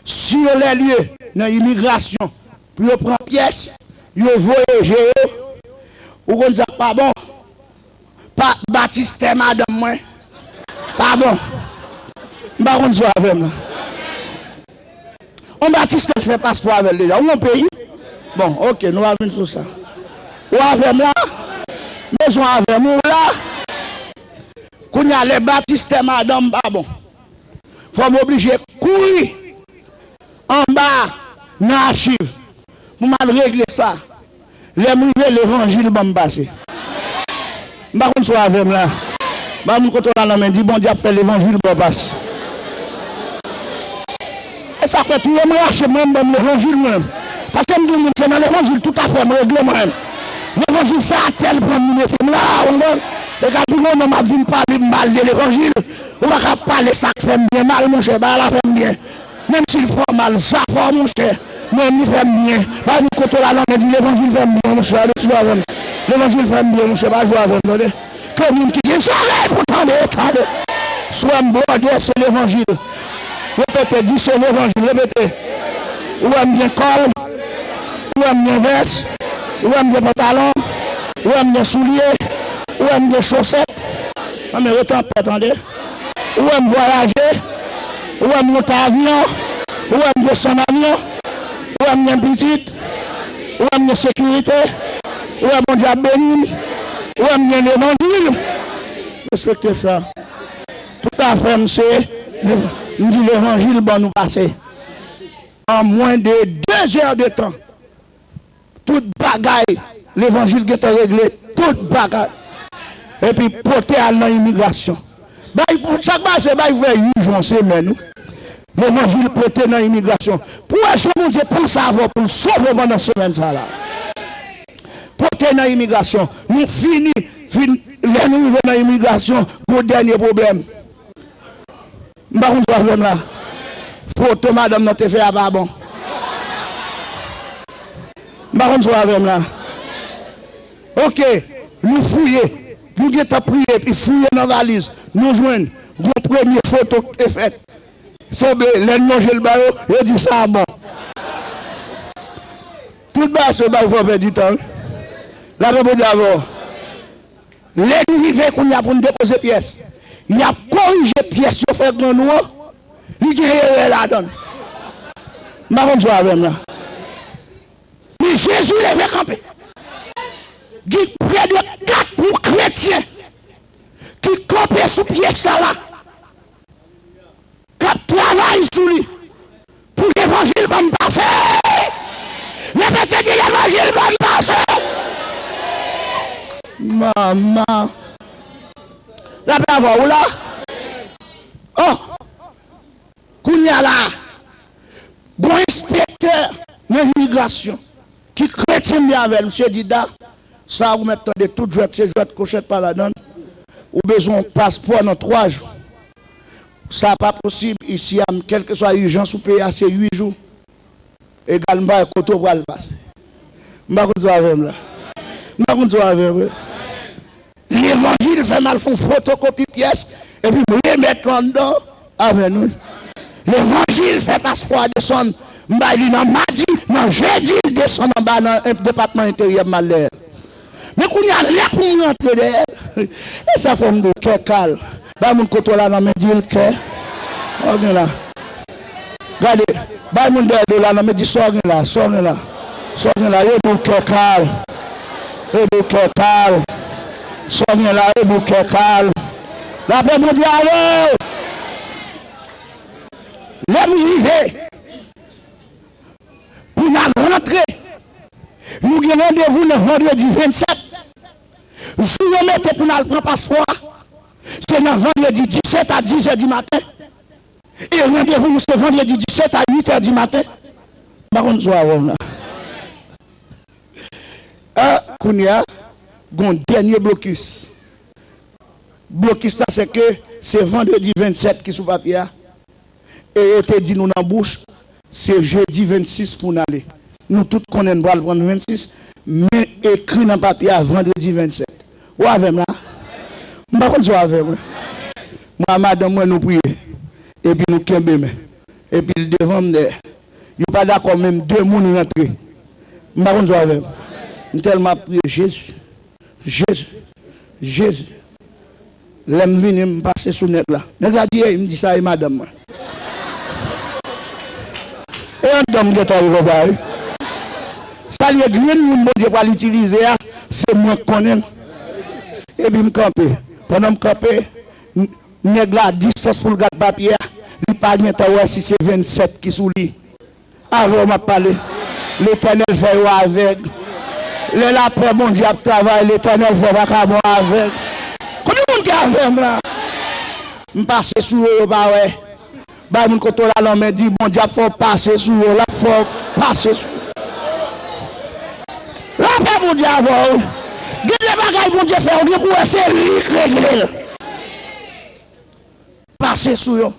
sur les lieux nan imigrasyon, pou yo pran pyès, yo voye je yo. Ou konn sa k pa bon? Pa batistè madanm mwen pa bon. M pa konn si w avè m la. On batistè k fè paspò avè l deja. Ou yon peyi? Bon, oke, nou va vin sou sa. Ou avè m la? Mezon avè m, ou la? Kounye a, lè batistè madanm pa bon, fò m oblije kouri anba nan achiv pou m al regle sa. Lè m rive, levanjil ban m pase. M pa konn si w avè m la. Ba moun kote w la nan men, di, Bondye ap fè levanjil ba w pase. E sa k fè touye m rache mwen, m ban m levanjil mwen. Paske m di w moun se nan levanjil tout afè m regle mwen. Levanjil sa atè l pran m, li mete m la, ou konprann? E ka di yon nonm ap vin pale m mal de levanjil. Ou pa ka pale sa k fè m byen mal, monchè, bagay la fè m byen. Menm si l fè w mal, zafè w, monchè. Mwen, li fè m byen. Bay moun kote w la nan men, di levanjil fè m byen, monchè. Alelouya, jwe avè m. Levanjil fè m byen, monchè. Pa jwe avè m, tande. Ke moun ki gen zòrèy pou tande, tande. Si w wè m bwòdè, se levanjil. Repete, di se levanjil, repete. Ou wè m gen kòl, ou wè m gen vès, ou wè m gen pantalon, ou wè m gen soulye, ou wè m gen chosèt. Anben, rete anpè, tande. Ou wè m vwayaje, ou wè m monte avyon, ou wè m desann avyon, ou wè m gen pitit, ou wè m gen sekirite, ou wè Bondye ap beni m, ou wè m gen levanjil. Respekte sa. Tout afè m se, m di levanjil ban nou pase. An mwen de de zè de tan, tout bagay, levanjil gentan regle tout bagay. Epi pote al nan imigrasyon. Bay, sa k pase, bay frè uit jou, yon semèn, wi. Levanjil pote nan imigrasyon. Pou wè jan Bondye panse avè w pou l sove w pandan semèn sa la. Pote rive nan imigrasyon. Nou fini. Fin, lè nou rive nan imigrasyon, gon dènye pwoblèm. M pa konn si w avè m la. Foto madanm nan te fè a pa bon. M pa konn si w avè m la. Oke, nou fouye. Nou gentan priye, epi fouye nan valiz. Nou jwenn gon premye foto ki te fèt. Sanble, lè n lonje l ba yo, yo di sa bon. Tout bagay se ba yo fè w pèdi tan, wi. Lapè Bondye avè w. Lè n rive kounye a pou n depoze pyès, y ap korije pyès yo fè grann ou an, li gen erè ladan l. M pa konn si w avè m la. Men Jezi leve kanpe. Gen prè de kat mil kretyen ki kanpe sou pyès la la, k ap travay sou li pou levanjil ban m pase. Repete, di levanjil ban m pase. Manman. Lapè avè w la. Oh! Kounye a la, gon enspektè nan imigrasyon ki kretyen m ye avè l, misye di, Da, sa ou mèt tande tout jwèt, se jwèt kochèt pa ladan l. Ou bezwen yon paspò nan twa jou. Sa pa posib isi a, kèlkeswa ijans ou peye a, se uit jou. Egal, m pa wè kote w pral pase. M pa konn si w avè m la. M pa konn si w avè m, wi. Levanjil fè m al fè yon fotokopi pyès, epi m remèt yo anndan. Amèn, wi. Levanjil fè paspò a desann. M bay li nan madi, nan jedi, l desann anba nan en-, depatman enteryè, m al dèyè l. Men kounye a, lè pou m rantre dèyè l, e sa fè m di w kè kal. Bay moun kote w la nan men, di l kè. Sa w gen la. Gade, bay moun dèyè do la nan men, di sa w gen la, sa w gen la. Sa w gen la, yo di w kè kal. Yo di w kè kal. Sa w gen la, yo di w kè kal. Lapè Bondye avè w. Lè m rive pou n al rantre, nou gen randevou nan vandredi vennsèt. Jou yo mete pou n al pran paspò a, se nan vandredi disèt a dizè di maten. E randevou nou se vandredi disèt a uit è di maten. M pa konn si w avè m la. Ah, kounye a, gon dènye blokis. Blokis la, se ke se vandredi vennsèt ki sou papye a. E yo te di nou nan bouch, se jedi vennsis pou n ale. Nou tout konnen n pral pran vennsis, men ekri nan papye a vandredi vennsèt. Ou avè m la? M pa konn si w avè mwen. Mwen a madanm mwen, nou priye. Epi nou kenbe men. Epi l devan m dèyè. Yo pa dakò menm de moun rantre. M pa konn si w avè m. M tèlman ap priye, Jezi. Jezi. Jezi. Lè m vini, m pase sou nèg la. Nèg la di, "Ey," m di, "Sa e madanm mwen." E anndan m gentan ye konsa, wi. Sa l ye, grenn moun Bondye pral itilize a, se mwen k konnen l. Epi m kanpe. Pandan m kanpe, n-, nèg la distans pou l gad papye a, li pa gentan wè si se vennsèt ki sou li. Avè w m ap pale. Letènèl fè yo avèg. Lè lapè Bondye ap travay, Letènèl fè vakabon avèg. Konbyen moun ki avè m la? M pase sou yo, yo pa wè. Bay moun kote w la nan men, di, Bondye ap fè w pase sou yo, l ap fè w pase sou yo. Lapè Bondye avè w. Gen de bagay Bondye fè, ou gen pou wè se li k regle l. Pase sou yo.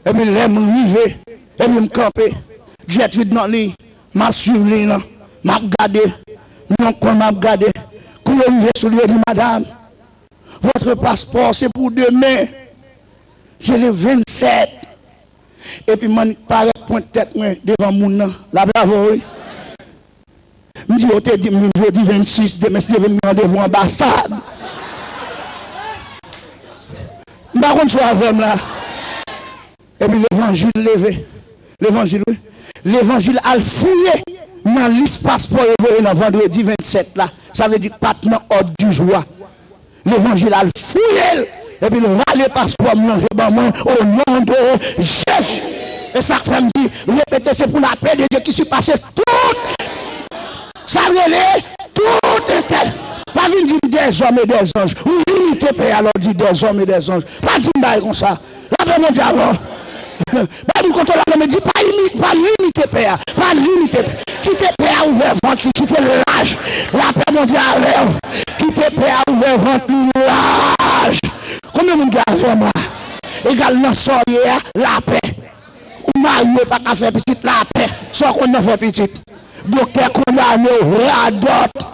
Epi lè m rive, epi m kanpe, Gertrude nan liy, m ap swiv liy lan, m ap gade, nan yon kwen m ap gade. Kou yo rive sou li, yo di, "Madame, votre passeport, c'est pour demain. C'est le vingt-sept." Epi m annik parèt pwent tèt mwen devan moun nan. Lapè avè w, wi. M di, "Yo te di m vin jodi vennsis, demen si Dye vle m gen randevou anbasad." M pa konn si w avè m la. Epi levanjil leve. Levanjil, wi. Levanjil al fouye nan lis paspò yo voye nan vandredi vennsèt la. Sa vle di k pa t nan òd di jou a. Levanjil al fouye l, epi l rale paspò m nan je ban mwen, o non de Jezi. E sa k fè m di, repete, se pou lapè de Dye ki sipase tout. Sa l rele, tout entèl. Pa vin di m dèzòm e dèzanj. Ou limite pè a lè w di dèzòm e dèzanj. Pa di m bagay konsa. Lapè Bondye avè w. Bay moun kote w la nan men, di, pa imi-, pa limite pè a. Pa limite pè. Kite pè a ouvè vant li, kite l laj. Lapè Bondye avè w. Kite pè a ouvè vant li laj. Konbyen moun ki avè m la? Egal nan sa w ye a, lapè. Ou marye, pa ka fè pitit, lapè. Sa w konn nan fè pitit. Doktè kondane w, radòt.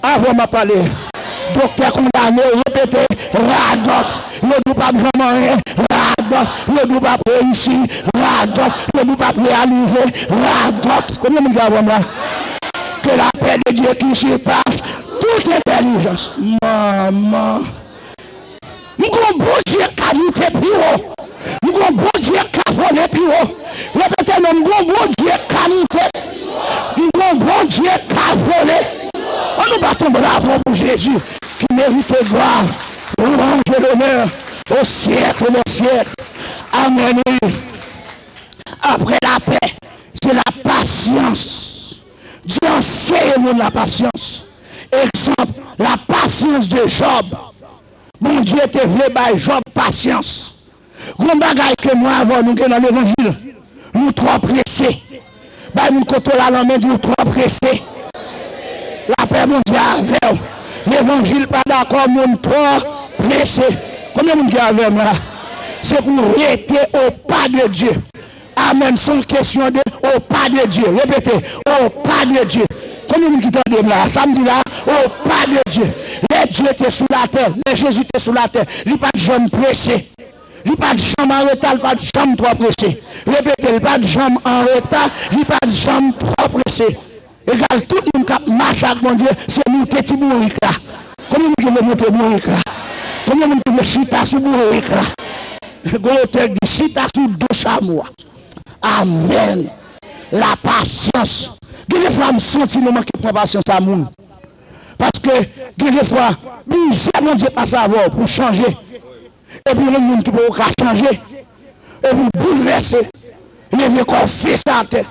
Avan m ap pale. Doktè kondane w, repete, radòt. Yo di w p ap janm anyen, radòt. Yo di w p ap reyisi, radòt. Yo di w p ap reyalize, radòt. Konbyen moun ki avè m la? Que la paix de Dieu qui surpasse toute intelligence. Manman. M gon Bondye k ka moute pi wo. M gon Bondye k ka vole pi wo. Repete non, m gon Bondye k ka moute. M gon Bondye k ka vole. Ann nou bat yon bravo pou Jezi ki merite glwa, louanj e lonè au siècle des siècles. Amèn, wi. Apre lapè, se lapasyans. Dye anseye moun lapasyans. Egzanp, lapasyans de Jòb. Bondye te vle bay Jòb pasyans. Gon bagay ke mwen avè w nou gen nan levanjil, nou twò prese. Bay moun kote w la lanmen, di w twò prese. Lapè Bondye avè w. Levanjil pa dakò moun twò prese. Konbyen moun ki avè m la? Se pou rete au pas de Dieu. Amèn. Se yon kesyon de au pas de Dieu. Repete, au pas de Dieu. Konbyen moun ki tande m la? Sa m di la, au pas de Dieu. Lè Dye te sou latè, lè Jezi te sou latè, li pa t janm prese. Li pa t janm anreta, li pa t janm twò prese. Repete, li pa t janm anreta, li pa t janm twò prese. Egal, tout moun k ap mache ak Bondye, se moute ti bourik la. Konbyen moun ki vle moute bourik la? Konbyen moun ki vle chita sou bourik la? Gon otè k di, chita sou do chamo a. Amèn. Lapasyans. Gen de fwa m santi nou manke pran pasyans a moun. Paske gen de fwa, plizyè Bondye pase avè w pou chanje. Epi yon moun ki poko ka chanje, epi w boulvèse, leve kò w fese atè.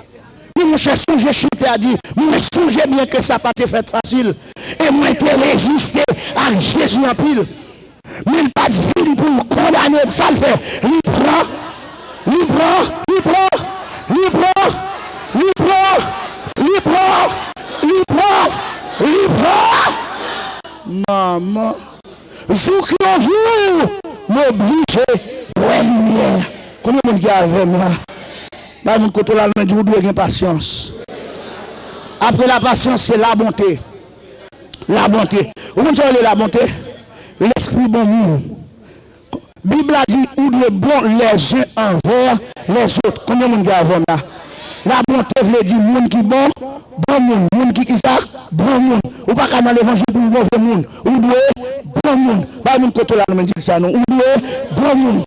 Men monchè, sonje chante a di, mwen sonje byen ke sa pa te fèt fasil, e mwen te reziste ak Jezi anpil. Men l pa t vin pou l kondane m. Sa l fè? Li pran, li pran, li pran, li pran, li pran, li pran, li pran, li pran. Manman. Jouk yon jou, m oblije wè limyè. Konbyen moun ki avè m la? Bay moun kote w la, men di w dwe gen pasyans. Apre lapasyans, se labonte. Labonte. Ou konn sa yo rele labonte? Lespri bon moun. Bib la di ou dwe bon les uns envers les autres. Konbyen moun ki avè m la? Labonte vle di moun ki bon, bon moun. Moun ki kisa? Bon moun. Ou pa ka nan levanjil pou w move moun. Ou dwe bon moun. Bay moun kote w la, nou menm di sa non. Ou dwe bon moun.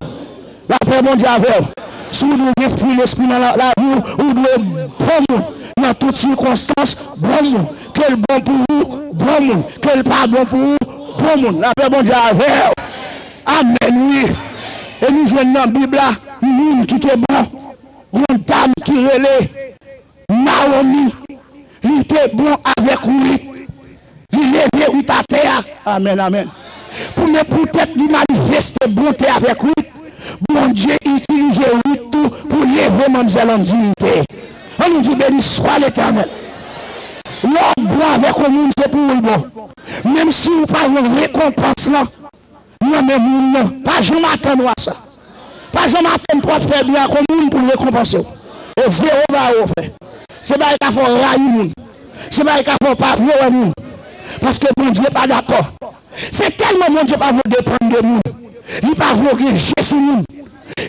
Lapè Bondye avè w. Si w dwe gen fwi lespri nan la, lavi w, ou dwe bon moun. Nan tout sikonstans, bon moun. Ke l bon pou ou, bon moun. Ke l pa bon pou ou, bon moun. Lapè Bondye avè w. Amèn, wi. E nou jwenn nan Bib la, moun ki te bon. Yon dam ki rele Nawomi, li te bon avèk Rit. Li leve Rit atè a. Amèn, amèn. Pou men poutèt li manifeste bonte avèk Rit, Bondye itilize Rit tou pou leve manmzèl an diyite. Ann nou di, beni swa Letènèl. Lè w bon avèk yon moun, se pou ou l bon. Menm si ou pa jwenn rekonpans lan, nan men moun nan. Pa janm atann w a sa. Pa janm atann pou w ap fè byen ak yon moun pou l rekonpanse w. E zewo ba ou fè. Se bagay k ap fè w rayi moun. Se bagay k ap fè w pa vle wè moun. Paske Bondye pa dakò. Se tèlman Bondye pa vle w depann de moun. Li pa vle w gen je sou moun.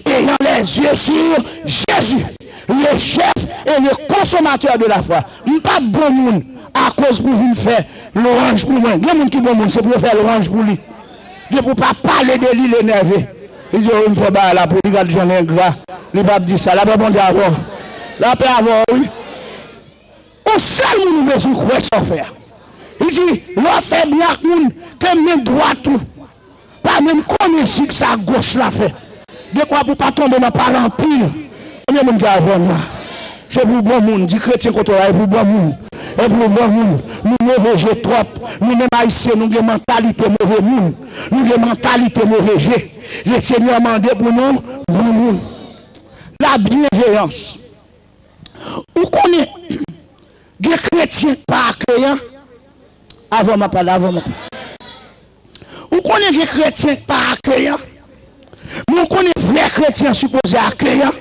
Ayant les yeux sur Jésus, le chef et le consommateur de la foi. M p ap bon moun akoz pou vin fè lwanj pou mwen. Gen moun ki bon moun, se pou yo fè lwanj pou li. Depi w pa pale de li, li enève. Li di, "Oh, m fè bagay la pou li, gad jan l engra." Li p ap di sa. Lapè Bondye avè w. Lapè avè w, wi. Yon sèl moun ou bezwen kwè sa w fè a. Li di, lè w ap fè byen ak moun, ke men dwat ou pa menm konnen jig sa goch la fè. Dekwa pou w pa tonbe nan pale anpil. Konbyen moun ki avè m la? Se pou bon moun. Di kretyen kote w la, e pou bon moun. E pou bon moun. Nou move je twòp. Nou menm Ayisyen, nou gen mantalite move moun. Nou gen mantalite move je. Lesenyè mande pou nou bon moun. La byenveyans. Ou konnen, Gen kretyen k pa akeyan. Avan m ap pale, avan m ap pale. Ou konnen gen kretyen k pa akeyan. Men ou konnen vrè kretyen sipoze akeyan.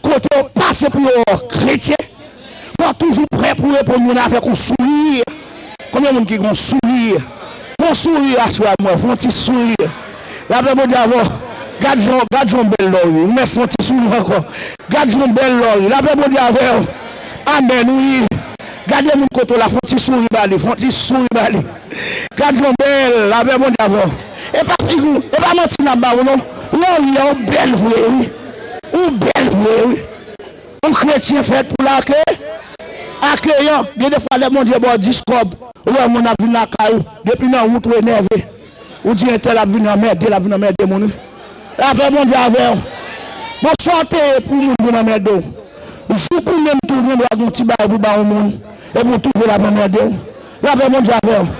Kote yo pase pou yo wè w kretyen, fò w toujou prè pou reponn moun avèk yon souri. Konbyen moun ki gen yon souri? Fè yon souri aswè a, mwen, fè yon ti souri. Lapè Bondye avè w. Gad jan, gad jan w bèl lè w ri. Ou mèt fè yon ti souri ankò. Gad jan w bèl lè w ri. Lapè Bondye avè w. Amèn, wi. Gade moun kote w la, fè yon ti souri ba li, fè yon ti souri ba li. Gad jan w bèl, lapè Bondye avè w. E pa figi w, e pa manti n ap ba ou non. Lè w ri a, ou bèl vre, wi. Ou bèl vre, wi. Yon kretyen fèt pou l ake, akeyan. Gen de fwa lè Bondye ba w dis kòb, ou wè moun ap vin lakay ou, depi nan wout ou enève. Ou di entèl ap vin anmède, l ap vin anmède moun wi. Lapè Bondye avè w. Bon, sa w te ye pou moun vin anmède w? Jouk ou menm tou, ou gen dwa gen yon ti bagay pou ba yon moun, epi ou twouve l ap anmède w. Lapè Bondye avè w.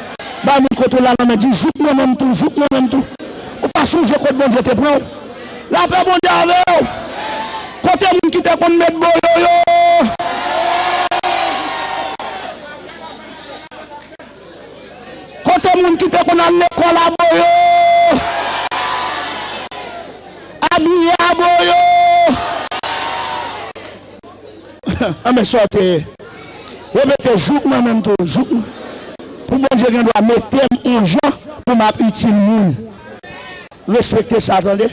Bay moun kote w la nan men, di, jouk mwen menm tou, jouk mwen menm tou. Ou pa sonje kot Bondye te pran w? Lapè Bondye avè w. Kote moun ki te konn met boyo yo? Kote moun ki te konn al lekòl a boyo? Abiye a boyo? Anben, sa w te ye? Repete, jouk mwen menm tou, jouk mwen. Pou Bondye gen dwa mete m yon jan pou m ap itil moun. Respekte sa, tande.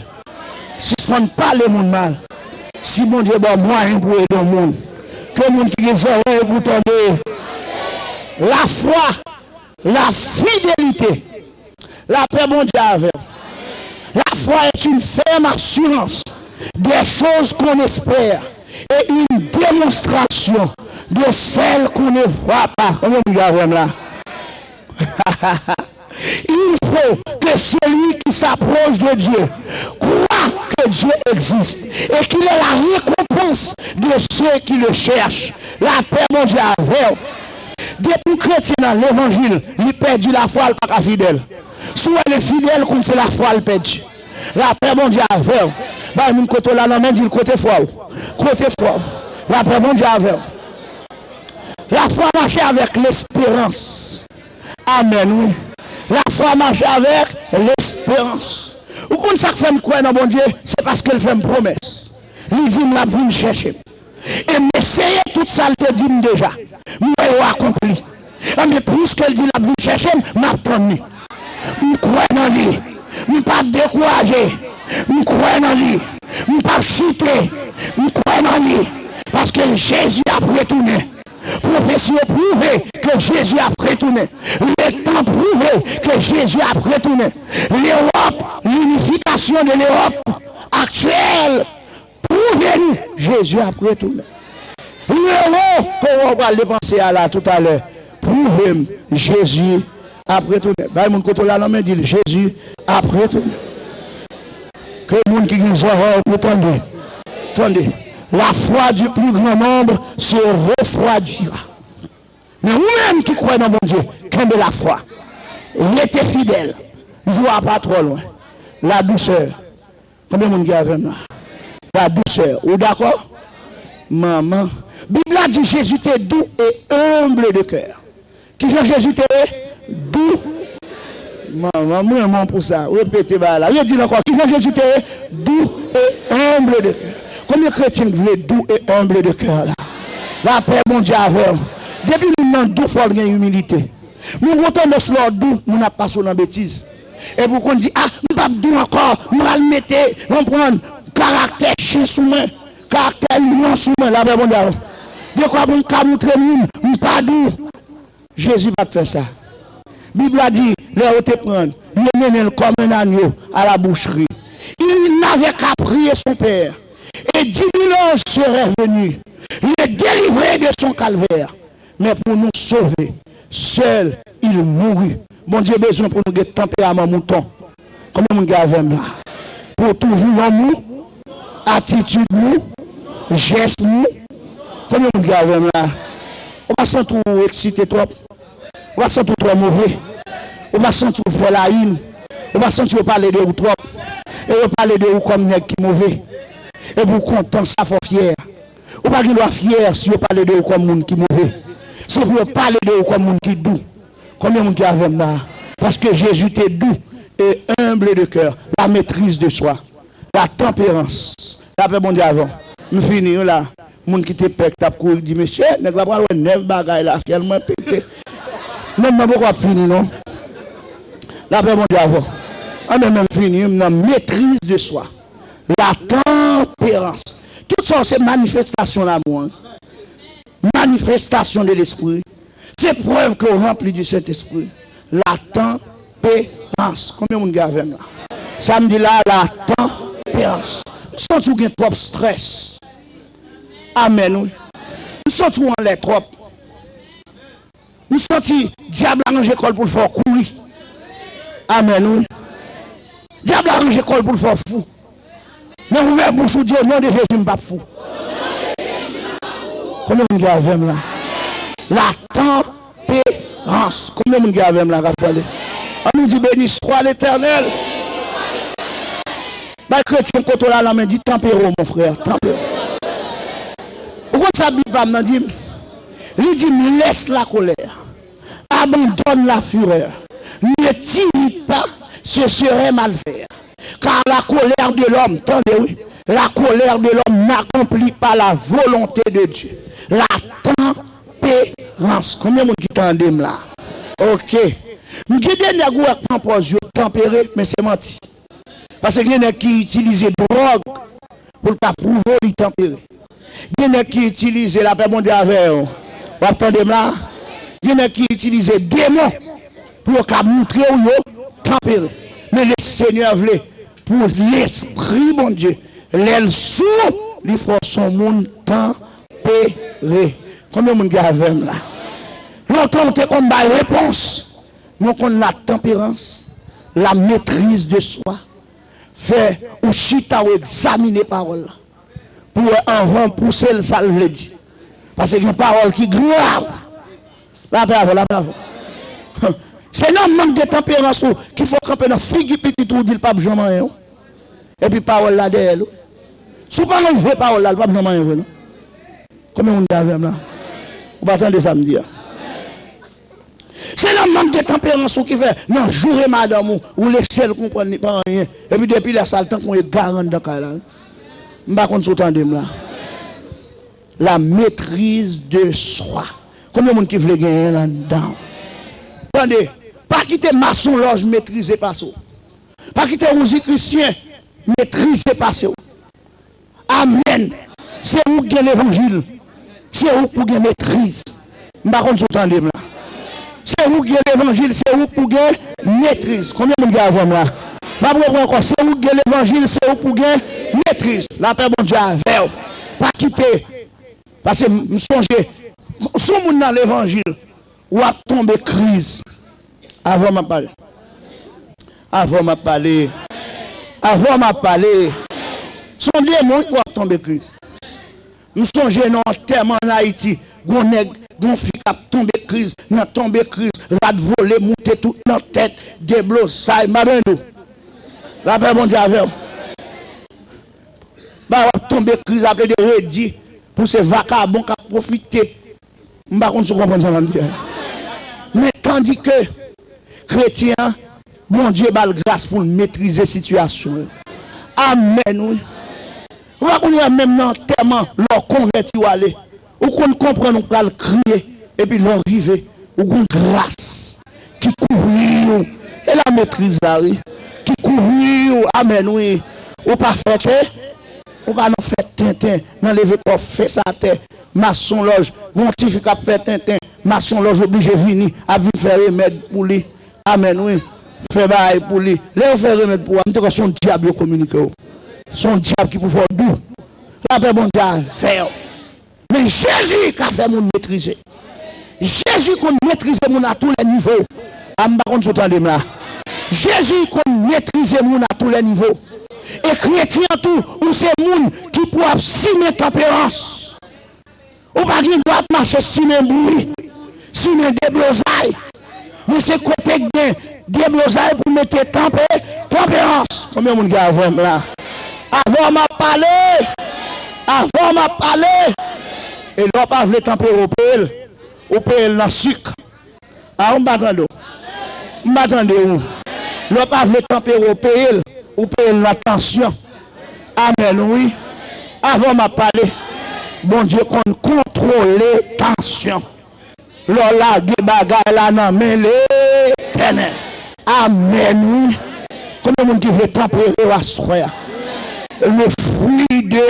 Sispann pale moun mal. Si Bondye ba w mwayen pou ede yon moun, ke moun ki gen zòrèy pou tande. Lafwa, la fidelite. Lapè Bondye avè w. La foi est une ferme assurance des choses qu'on espère et une démonstration de celles qu'on ne voit pas. Konbyen moun ki avè m la? Il faut que celui qui s'approche de Dieu croit que Dieu existe et qu'il est la récompense de ceux qui le cherchent. Lapè Bondye avè w. Depi yon kretyen nan levanjil, li pèdi lafwa, li pa ka fidèl. Si w wè l fidèl, konn se lafwa l pèdi. Lapè Bondye avè w. Bay moun kote w la nan men, di l kote fwa w. Kote fwa w. Lapè Bondye avè w. Lafwa mache avèk lesperans. Amèn, wi. Lafwa mache avèk lesperans. Ou konn sa k fè m kwè nan Bondye? Se paske l fè m pwomès. Li di m l ap vin chèche m. E m eseye tout sa l te di m deja. M wè yo akonpli. Anben, piske l di l ap vin chèche m, m ap tann li. M kwè nan li. M p ap dekouraje. M kwè nan li. M p ap chite. M kwè nan li. Paske Jezi ap retounen. Pwofesi yo pwouve ke Jezi ap retounen. Letan pwouve ke Jezi ap retounen. Lewòp, l'unification de l'Europe actuelle pwouve nou Jezi ap retounen. Lewo ke w pral depanse a la toutalè, pwouve m Jezi ap retounen. Bay moun kote w la nan men, di l, Jezi ap retounen. Ke moun ki gen zòrèy pou tande, tande. La foi du plus grand nombre se refroidira. Men ou menm ki kwè nan Bondye, kenbe lafwa. Rete fidèl. Jou a pa twò lwen. La douceur. Konbyen moun ki avè m la? La douceur. Ou dakò? Manman. Bib la di Jezi te doux et humble de cœur. Kijan Jezi te ye? Dou. Manman, m renmen w pou sa. Repete bagay la. Redi l ankò. Kijan Jezi te ye? Doux et humble de cœur. Konbyen kretyen k vle doux et humble de cœur la? Lapè Bondye avè w. Depi moun nan dou, fò l gen imilite. Moun gen tandans lè w dou, moun ap pase w nan betiz. Epi w konn di, a, m p ap dou ankò, m pral mete, konprann, karaktè chen sou mwen, karaktè lyon sou mwen, lapè Bondye avè w. Dekwa pou m ka moutre moun, m pa dou. Jezi pa t fè sa. Bib la di, lè yo te pran l, yo mennen l comme un agneau à la boucherie. Il n'avait qu'à prier son Père, et dix mille anges seraient venus le délivrer de son calvaire. Men pou nou sove, sèl il mouri. Bondye bezwen pou nou gen tanperaman mouton. Konbyen moun ki avè m la? Pou toujou lanmou, atitid nou, jès nou. Konbyen moun ki avè m la? Ou pa santi w eksite twòp? Ou pa santi w twò move? Ou pa santi w fè layin? Ou pa santi yo pale de ou twòp? E yo pale de ou kòm nèg ki move. Epi w kontan, sa fè w fyè. Ou pa gen dwa fyè si yo pale de ou kòm moun ki move. se pou yo pale de ou kòm moun ki dou. Konbyen moun ki avè m la? Paske Jezi te doux et humble de cœur, la maîtrise de soi, la tempérance. Lapè Bondye avè w. M fini wi la. Moun ki te pè k t ap kouri k di, "Mesye, nèg la pral wè nèf bagay la, fyèl mwen pete." Non, m nan poko ap fini non. Lapè Bondye avè w. Anben, men m fini, m nan maîtrise de soi. La tempérance. Tout sa se manifestasyon lanmou an. Manifestasyon de lespri. Se prèv ke w ranpli di Sentespri. La tempérance. Konbyen moun ki avè m la? Sa m di la, la tempérance. M santi w gen twòp strès. Amèn wi. M santi w anlè twòp. M santi dyab la ranje kò l pou l fè w kouri. Amèn wi. Dyab la ranje kò l pou l fè w fou. Men ouvè bouch ou di, "O non de Jezi, m p ap fou." Konbyen moun ki avè m la? La tempérance. Konbyen moun ki avè m la k ap tande? Ann nou di, "Béni soit l'Éternel." Bay kretyen kote w la lanmen, di, "Tanpere w, mon frè, tanpere w." Ou konn sa Bib pa m nan di m? Li di m, "Laisse la colère, abandonne la fureur, ne t'irrite pas, ce serait mal faire. Car la colère de l'homme, tande wi, la colère de l'homme n'accomplit pas la volonté de Dieu." La tempérance. Konbyen moun ki tande m la? Oke. M gen de nèg ou wè k pran pòz yo tanpere, men se manti. Paske gen nèg ki itilize dwòg pou l ka pwouve w li tanpere. Gen nèg ki itilize, lapè Bondye avè w. W ap tande m la? Gen nèg ki itilize demon pou yo ka montre w yo tanpere. Men Lesenyè vle pou lespri Bondye, lè l sou ou, li fè w s on moun tanpere. Konbyen moun ki avè m la? Lontan w te konn bay repons, men w konn la tempérance, la maîtrise de soi. Fè ou chita, ou egzamine pawòl la pou wè anvan w pouse l sa l vle di. Paske gen pawòl ki grav. Lapè avè w, lapè avè w. Se nan mank de tanperans ou ki fè w kanpe nan figi pitit ou, ou di l p ap janm anyen w. Epi pawòl la dèyè l wi. Si w pa rann vre pawòl la, l p ap janm anyen vre non. Konbyen moun ki avè m la? Ou pa tande sa m di a? Se nan mank de tanperans ou ki fè, nan joure madanm ou, ou lese l konprann li pa anyen. Epi depi lè sa, l tankou yon egare anndan kay la wi. M pa konn si w tande m la. La maîtrise de soi. Konbyen moun ki vle genyen l anndan w? Tande, pa kite masonlòj metrize pase w. Pa kite wouzi Krisyen metrize pase w. Amèn. Se ou k gen levanjil. Se ou k pou gen metriz. M pa konn si w tande m la. Se ou k gen levanjil, se ou k pou gen metriz. Konbyen moun ki avè m la? M ap reprann ankò. Se ou k gen levanjil, se ou k pou gen metriz. Lapè Bondye avè w. Pa kite. Paske m, m sonje, si w moun nan levanjil, w ap tonbe kriz. Avan m ap pale. Avan m ap pale. Avan m ap pale. S on demon wi k fè w ap tonbe kriz. M sonje nan antèman ann Ayiti, gon nèg, gon fi k ap tonbe kriz, nan tonbe kriz, rad vole, moute tout nan tèt, deblozay, m pa bezwen di w. Lapè Bondye avè w. Ba w ap tonbe kriz, ap plede redi pou se vakabon k ap pwofite. M pa konn si w konprann sa m ap di a la. Men tandike kretyen an, Bondye ba l gras pou l metrize sitiyasyon yo. Amèn wi. Ou pa konn wè menm nan antèman, lè w konvèti w ale, ou konn konprann ou pral kriye, epi lè w rive, ou gon gras ki kouvri w. E la metriz la wi. Ki kouvri w. Amèn wi. Ou pa fè te, ou pa nan fè tenten, nan leve kò w fès atè. Masonlòj, gon ti fi k ap fè tenten, masonlòj oblije vini, ap vin fè remèd pou li. Amèn wi. Fè bagay pou li. Lè yo fè remèd pou ou a, m te kwè se yon dyab yo kominike w. Se yon dyab ki pou fè w dou. Lapè Bondye avè w. Men Jezi ka fè moun metrize. Jezi konn metrize moun à tous les niveaux. A, m pa konn si w tande m la. Jezi konn metrize moun à tous les niveaux. E kretyen an tou, ou se moun ki pou ap simen tanperans. Ou pa gen dwa ap mache simen bri, simen deblozay. Men se kote k gen deblozay pou mete tanpe, tanperans. Konbyen moun ki avè m la? Avè w m ap pale. Avè w m ap pale. E lè w pa vle tanpere w peye l, ou peye l nan sik. A, ou m pa tande w. M pa tande w. Lè w pa vle tanpere, w peye l. Ou peye l nan tansyon. Amèn, wi. Avan m ap pale, Bondye konn kontwole tansyon. Lè w lage bagay la nan men Letènèl. Amèn, wi. Konbyen moun ki vle tanpere w aswè a? Le fruit de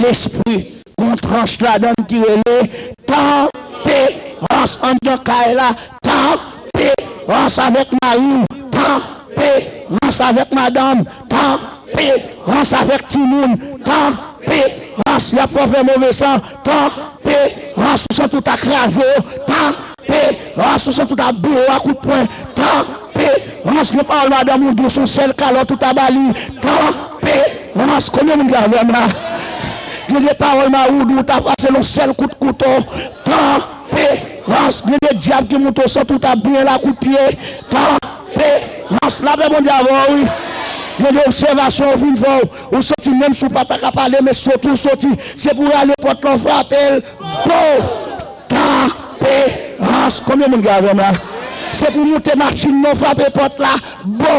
l'esprit. Gon tranch ladan l ki rele tanperans anndan kay la. Tanperans avèk mari w. Tanperans avèk madanm. Tanperans avèk timoun. Tanperans, y ap fè w fè move san. Tanperans, ou santi w ta kraze yo. Tanperans, ou santi w ta boure yo a kout pwen. Tanperans, gen pawòl madanm ou di w se yon sèl kalòt ou ta ba li. Tanperans, konbyen moun ki avè m la? Gen de pawòl mari w di w ta pase l yon sèl kout kouto. Tanperans, gen de dyab ki moute w santi w ta benyen l a kout pye. Tanperans, lapè Bondye avè w, wi. Gen de obsèvasyon yo fin fè w, ou santi menm si w pa ta ka pale, men soti w soti, se pou w rale pòt la w frape l. Bo! Tanperans. Konbyen moun ki avè m la? Se pou moute machin nan frape pòt la. Bo!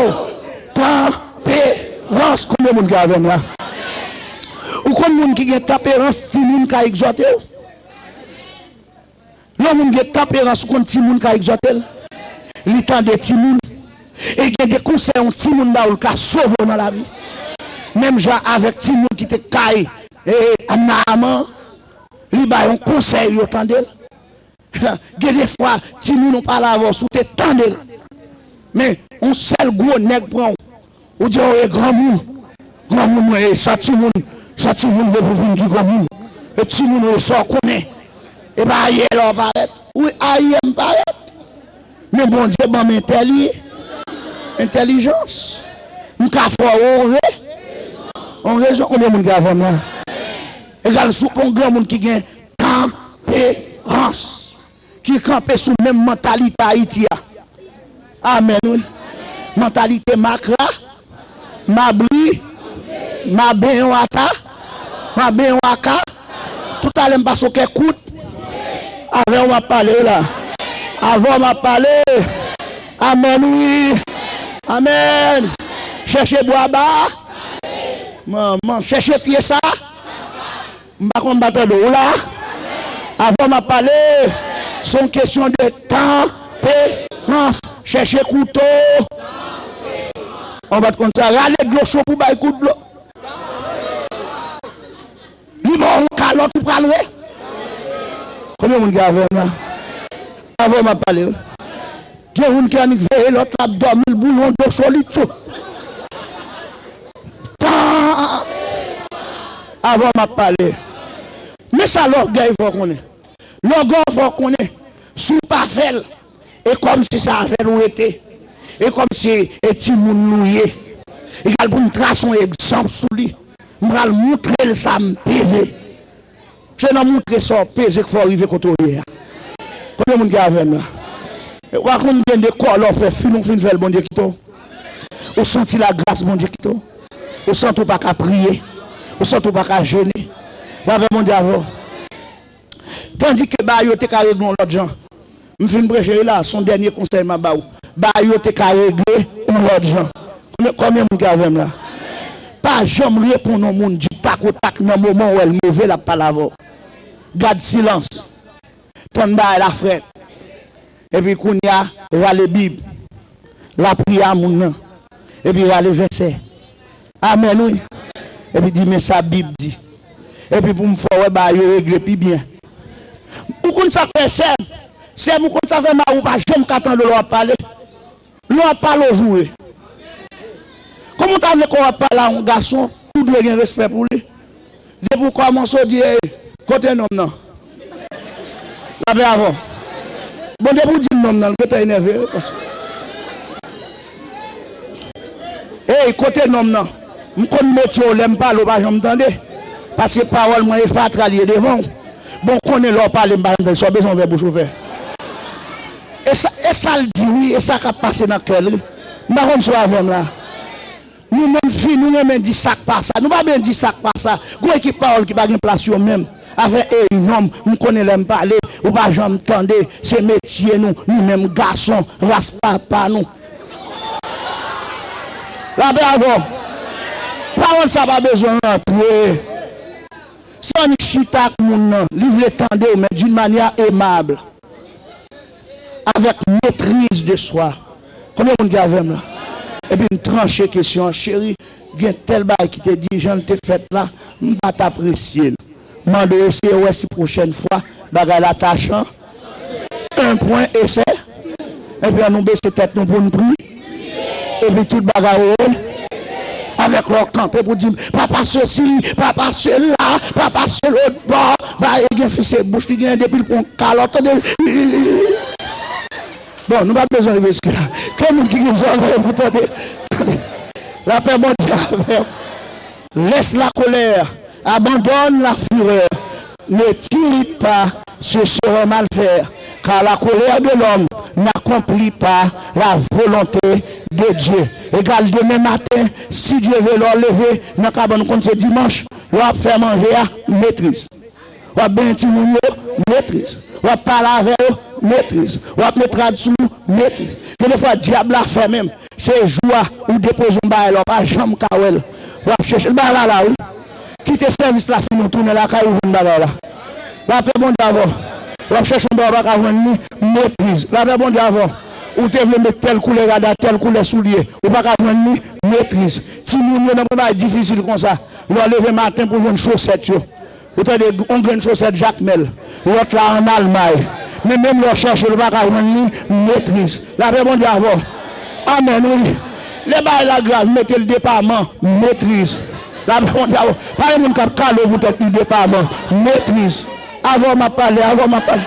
Tanperans. Konbyen moun ki avè m la? Ou konn moun ki gen tanperans, timoun ka egzòte w? Lè yon moun gen tanperans, ou konn timoun ka egzòte l. Li tande timoun. E gen de konsèy yon timoun ba ou, l ka sove w nan lavi. Menm jan avèk timoun ki te kay, e, Naaman, li bay yon konsèy, yo tande l. Gen de fwa, timoun ou pale avè w, si w te tande l. Men, yon sèl gwo nèg pran w. Ou di, "O, e granmoun. Granmoun, mwen, e sa timoun, sa timoun vle pou vin di granmoun. E timoun, e sa w konnen. E pa yè la w parèt." Wi, ayè m parèt. Men Bondye ban m entèli-, entèlijans. M ka fè w on re-, on rezon. Konbyen moun ki avè m la? Egal, si w pran yon granmoun ki gen tanperans, ki kanpe sou menm mantalite Ayiti a. Amèn, wi. Mantalite makra, mabri, mabenyon ata, mabenyon aka. Toutalè m pase w kèk kout. Avè w m ap pale, wi, la. Avè w m ap pale. Amèn, wi. Amèn. Chèche bwa ba. Manman, chèche pye sa. M pa konn, m pa tande w la. Avè w m ap pale, se yon kesyon de tanperans. Chèche kouto. Ou pa t konn sa. Rale dlo cho pou bay kout dlo. Li ba w yon kalòt ou pral re. Konbyen moun ki avè m la? Avè w m ap pale, wi. Gen youn ki annik veye lòt la ap dòmi, l boule yon dlo cho li tchou. Tan! Avan m ap pale. Men sa lògèy fè w konnen. Lògèy fè w konnen. Si w pa fè l, e kòmsi se avè l ou rete. E kòmsi e timoun nou ye. Egal pou m trase yon egzanp sou li. M pral moutre l sa m peze. Se nan moutre sa w peze k fè w rive kote w ye a. Konbyen moun ki avè m la? E w pa konn gen de kòlè w fè, fin ou fin fè l, Bondye kite w. Ou santi lagras Bondye kite w. Ou santi w pa ka priye. Ou santi w pa ka jene. Lapè Bondye avè w. Tandike bagay yo te ka regle yon lòt jan. M fin preche wi la, se yon dènye konsèy m ap ba w. Bagay yo te ka regle yon lòt jan. Konbyen, konbyen moun ki avè m la? Pa janm reponn yon moun di takotak nan moman w wè l move, l ap pale avè w. Gad silans. Tann bagay la frèt. Epi kounye a, rale Bib. Lapriyè a moun nan. Epi rale vèsè. Amèn, wi. Epi di, "Men sa Bib di." Epi pou m fè w wè bagay yo regle pi byen. Ou konn sa k fè, sè m? Sè m, ou konn sa fè mari w pa janm ka tande w lè w ap pale? Lè w ap pale, w joure. Kòman w ta vle kò w ap pale a yon gason, ou dwe gen respè pou li? Depi w kòmanse, w di, "Ey, kote nonm nan?" Lapè avè w. Bon, depi w di l nonm nan, l gentan enève, wi, paske, "Ey, kote nonm nan?" M konn metye w, lè m pale, w pa janm tande. Paske pawòl mwen e fatra l ye devan w. Bon, w konnen lè w pale, m pa janm tande. Sa w bezwen w vè bouch ou fè. E sa, e sa l di, wi, e sa k ap pase nan kè l, wi. M pa konn si w avè m la. Nou menm fi, nou renmen di sa k pa sa. Nou pa byen di sa k pa sa. Gon ekip pawòl ki pa gen plas yo menm. Afè, ey, nonm, m konnen lè m pale, Ou pa janm tande, se metye nou, nou menm gason, ras papa nou. Lapè avè w. Pawòl sa pa bezwen rantre. Se annik chita ak moun nan, li vle tande w, men d'une manière aimable, avec maîtrise de soi. Konbyen moun ki avè m la? Epi m tranche kesyon an, cheri, gen tèl bagay ki te di, jan l te fèt la, m pa t apresye l. Mande w eseye wè si pwochèn fwa bagay la ta chan. Un point, esè. Epi an nou bese tèt nou pou n pri. Epi tout bagay ou wè. Avèk lè w kanpe pou di m, papa sesi, papa sela, papa se lòt bò. Ba e gen fi se bouch li gen depi l pran kalòt tande. Bon, nou pa bezwen rive jiske la. Ke moun ki gen zòrèy pou tande. Lapè Bondye avè w. Laisse la colère, abandonne la fureur, ne t'irrite pas, ce serait mal faire, car la colère de l'homme n'accomplit pas la volonté de Dieu. Egal demen maten, si Dye vle, lè w leve nan kabann ou konn se dimanch, lè w ap fè manje a, metriz. W ap benyen timoun yo, metriz. W ap pale avè yo, metriz. W ap met rad sou yo, metriz. Gen de fwa, dyab la fè menm. Se jou a ou depoze yon bagay la, w pa janm ka wè l. W ap chèche l, bagay la la, wi. Kite sèvis la fini, w tounen lakay ou jwenn bagay la. Lapè Bondye avè w. W ap chèche yon bagay, w pa ka jwenn li, metriz. Lapè Bondye avè w. Ou te vle met tèl koulè rad a, tèl koulè soulye, ou pa ka jwenn li, metriz. Timoun yo nan pran bagay difisil konsa. Lè w leve maten pou jwenn chosèt yo. Ou tande yon grenn chosèt Jakmèl, lòt la ann Almay. Men menm lè w chèche l, ou pa ka jwenn li, metriz. Lapè Bondye avè w. Amèn, wi. Lè bagay la grav, mete l depaman, metriz. Lapè Bondye avè w. Pa gen moun k ap kale w poutèt li depaman, metriz. Avè w m ap pale, avè w m ap pale.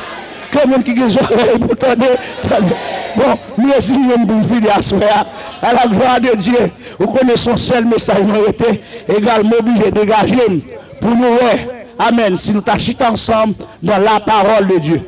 Ke moun ki gen zòrèy pou tande, tande. Bon, m reziye m pou m fini aswè a. A la gloire de Dieu. Ou konnen se yon sèl mesaj mwen rete, egal m oblije degaje m pou nou wè. Amèn. Si nou ta chita ansanm dans la parole de Dieu.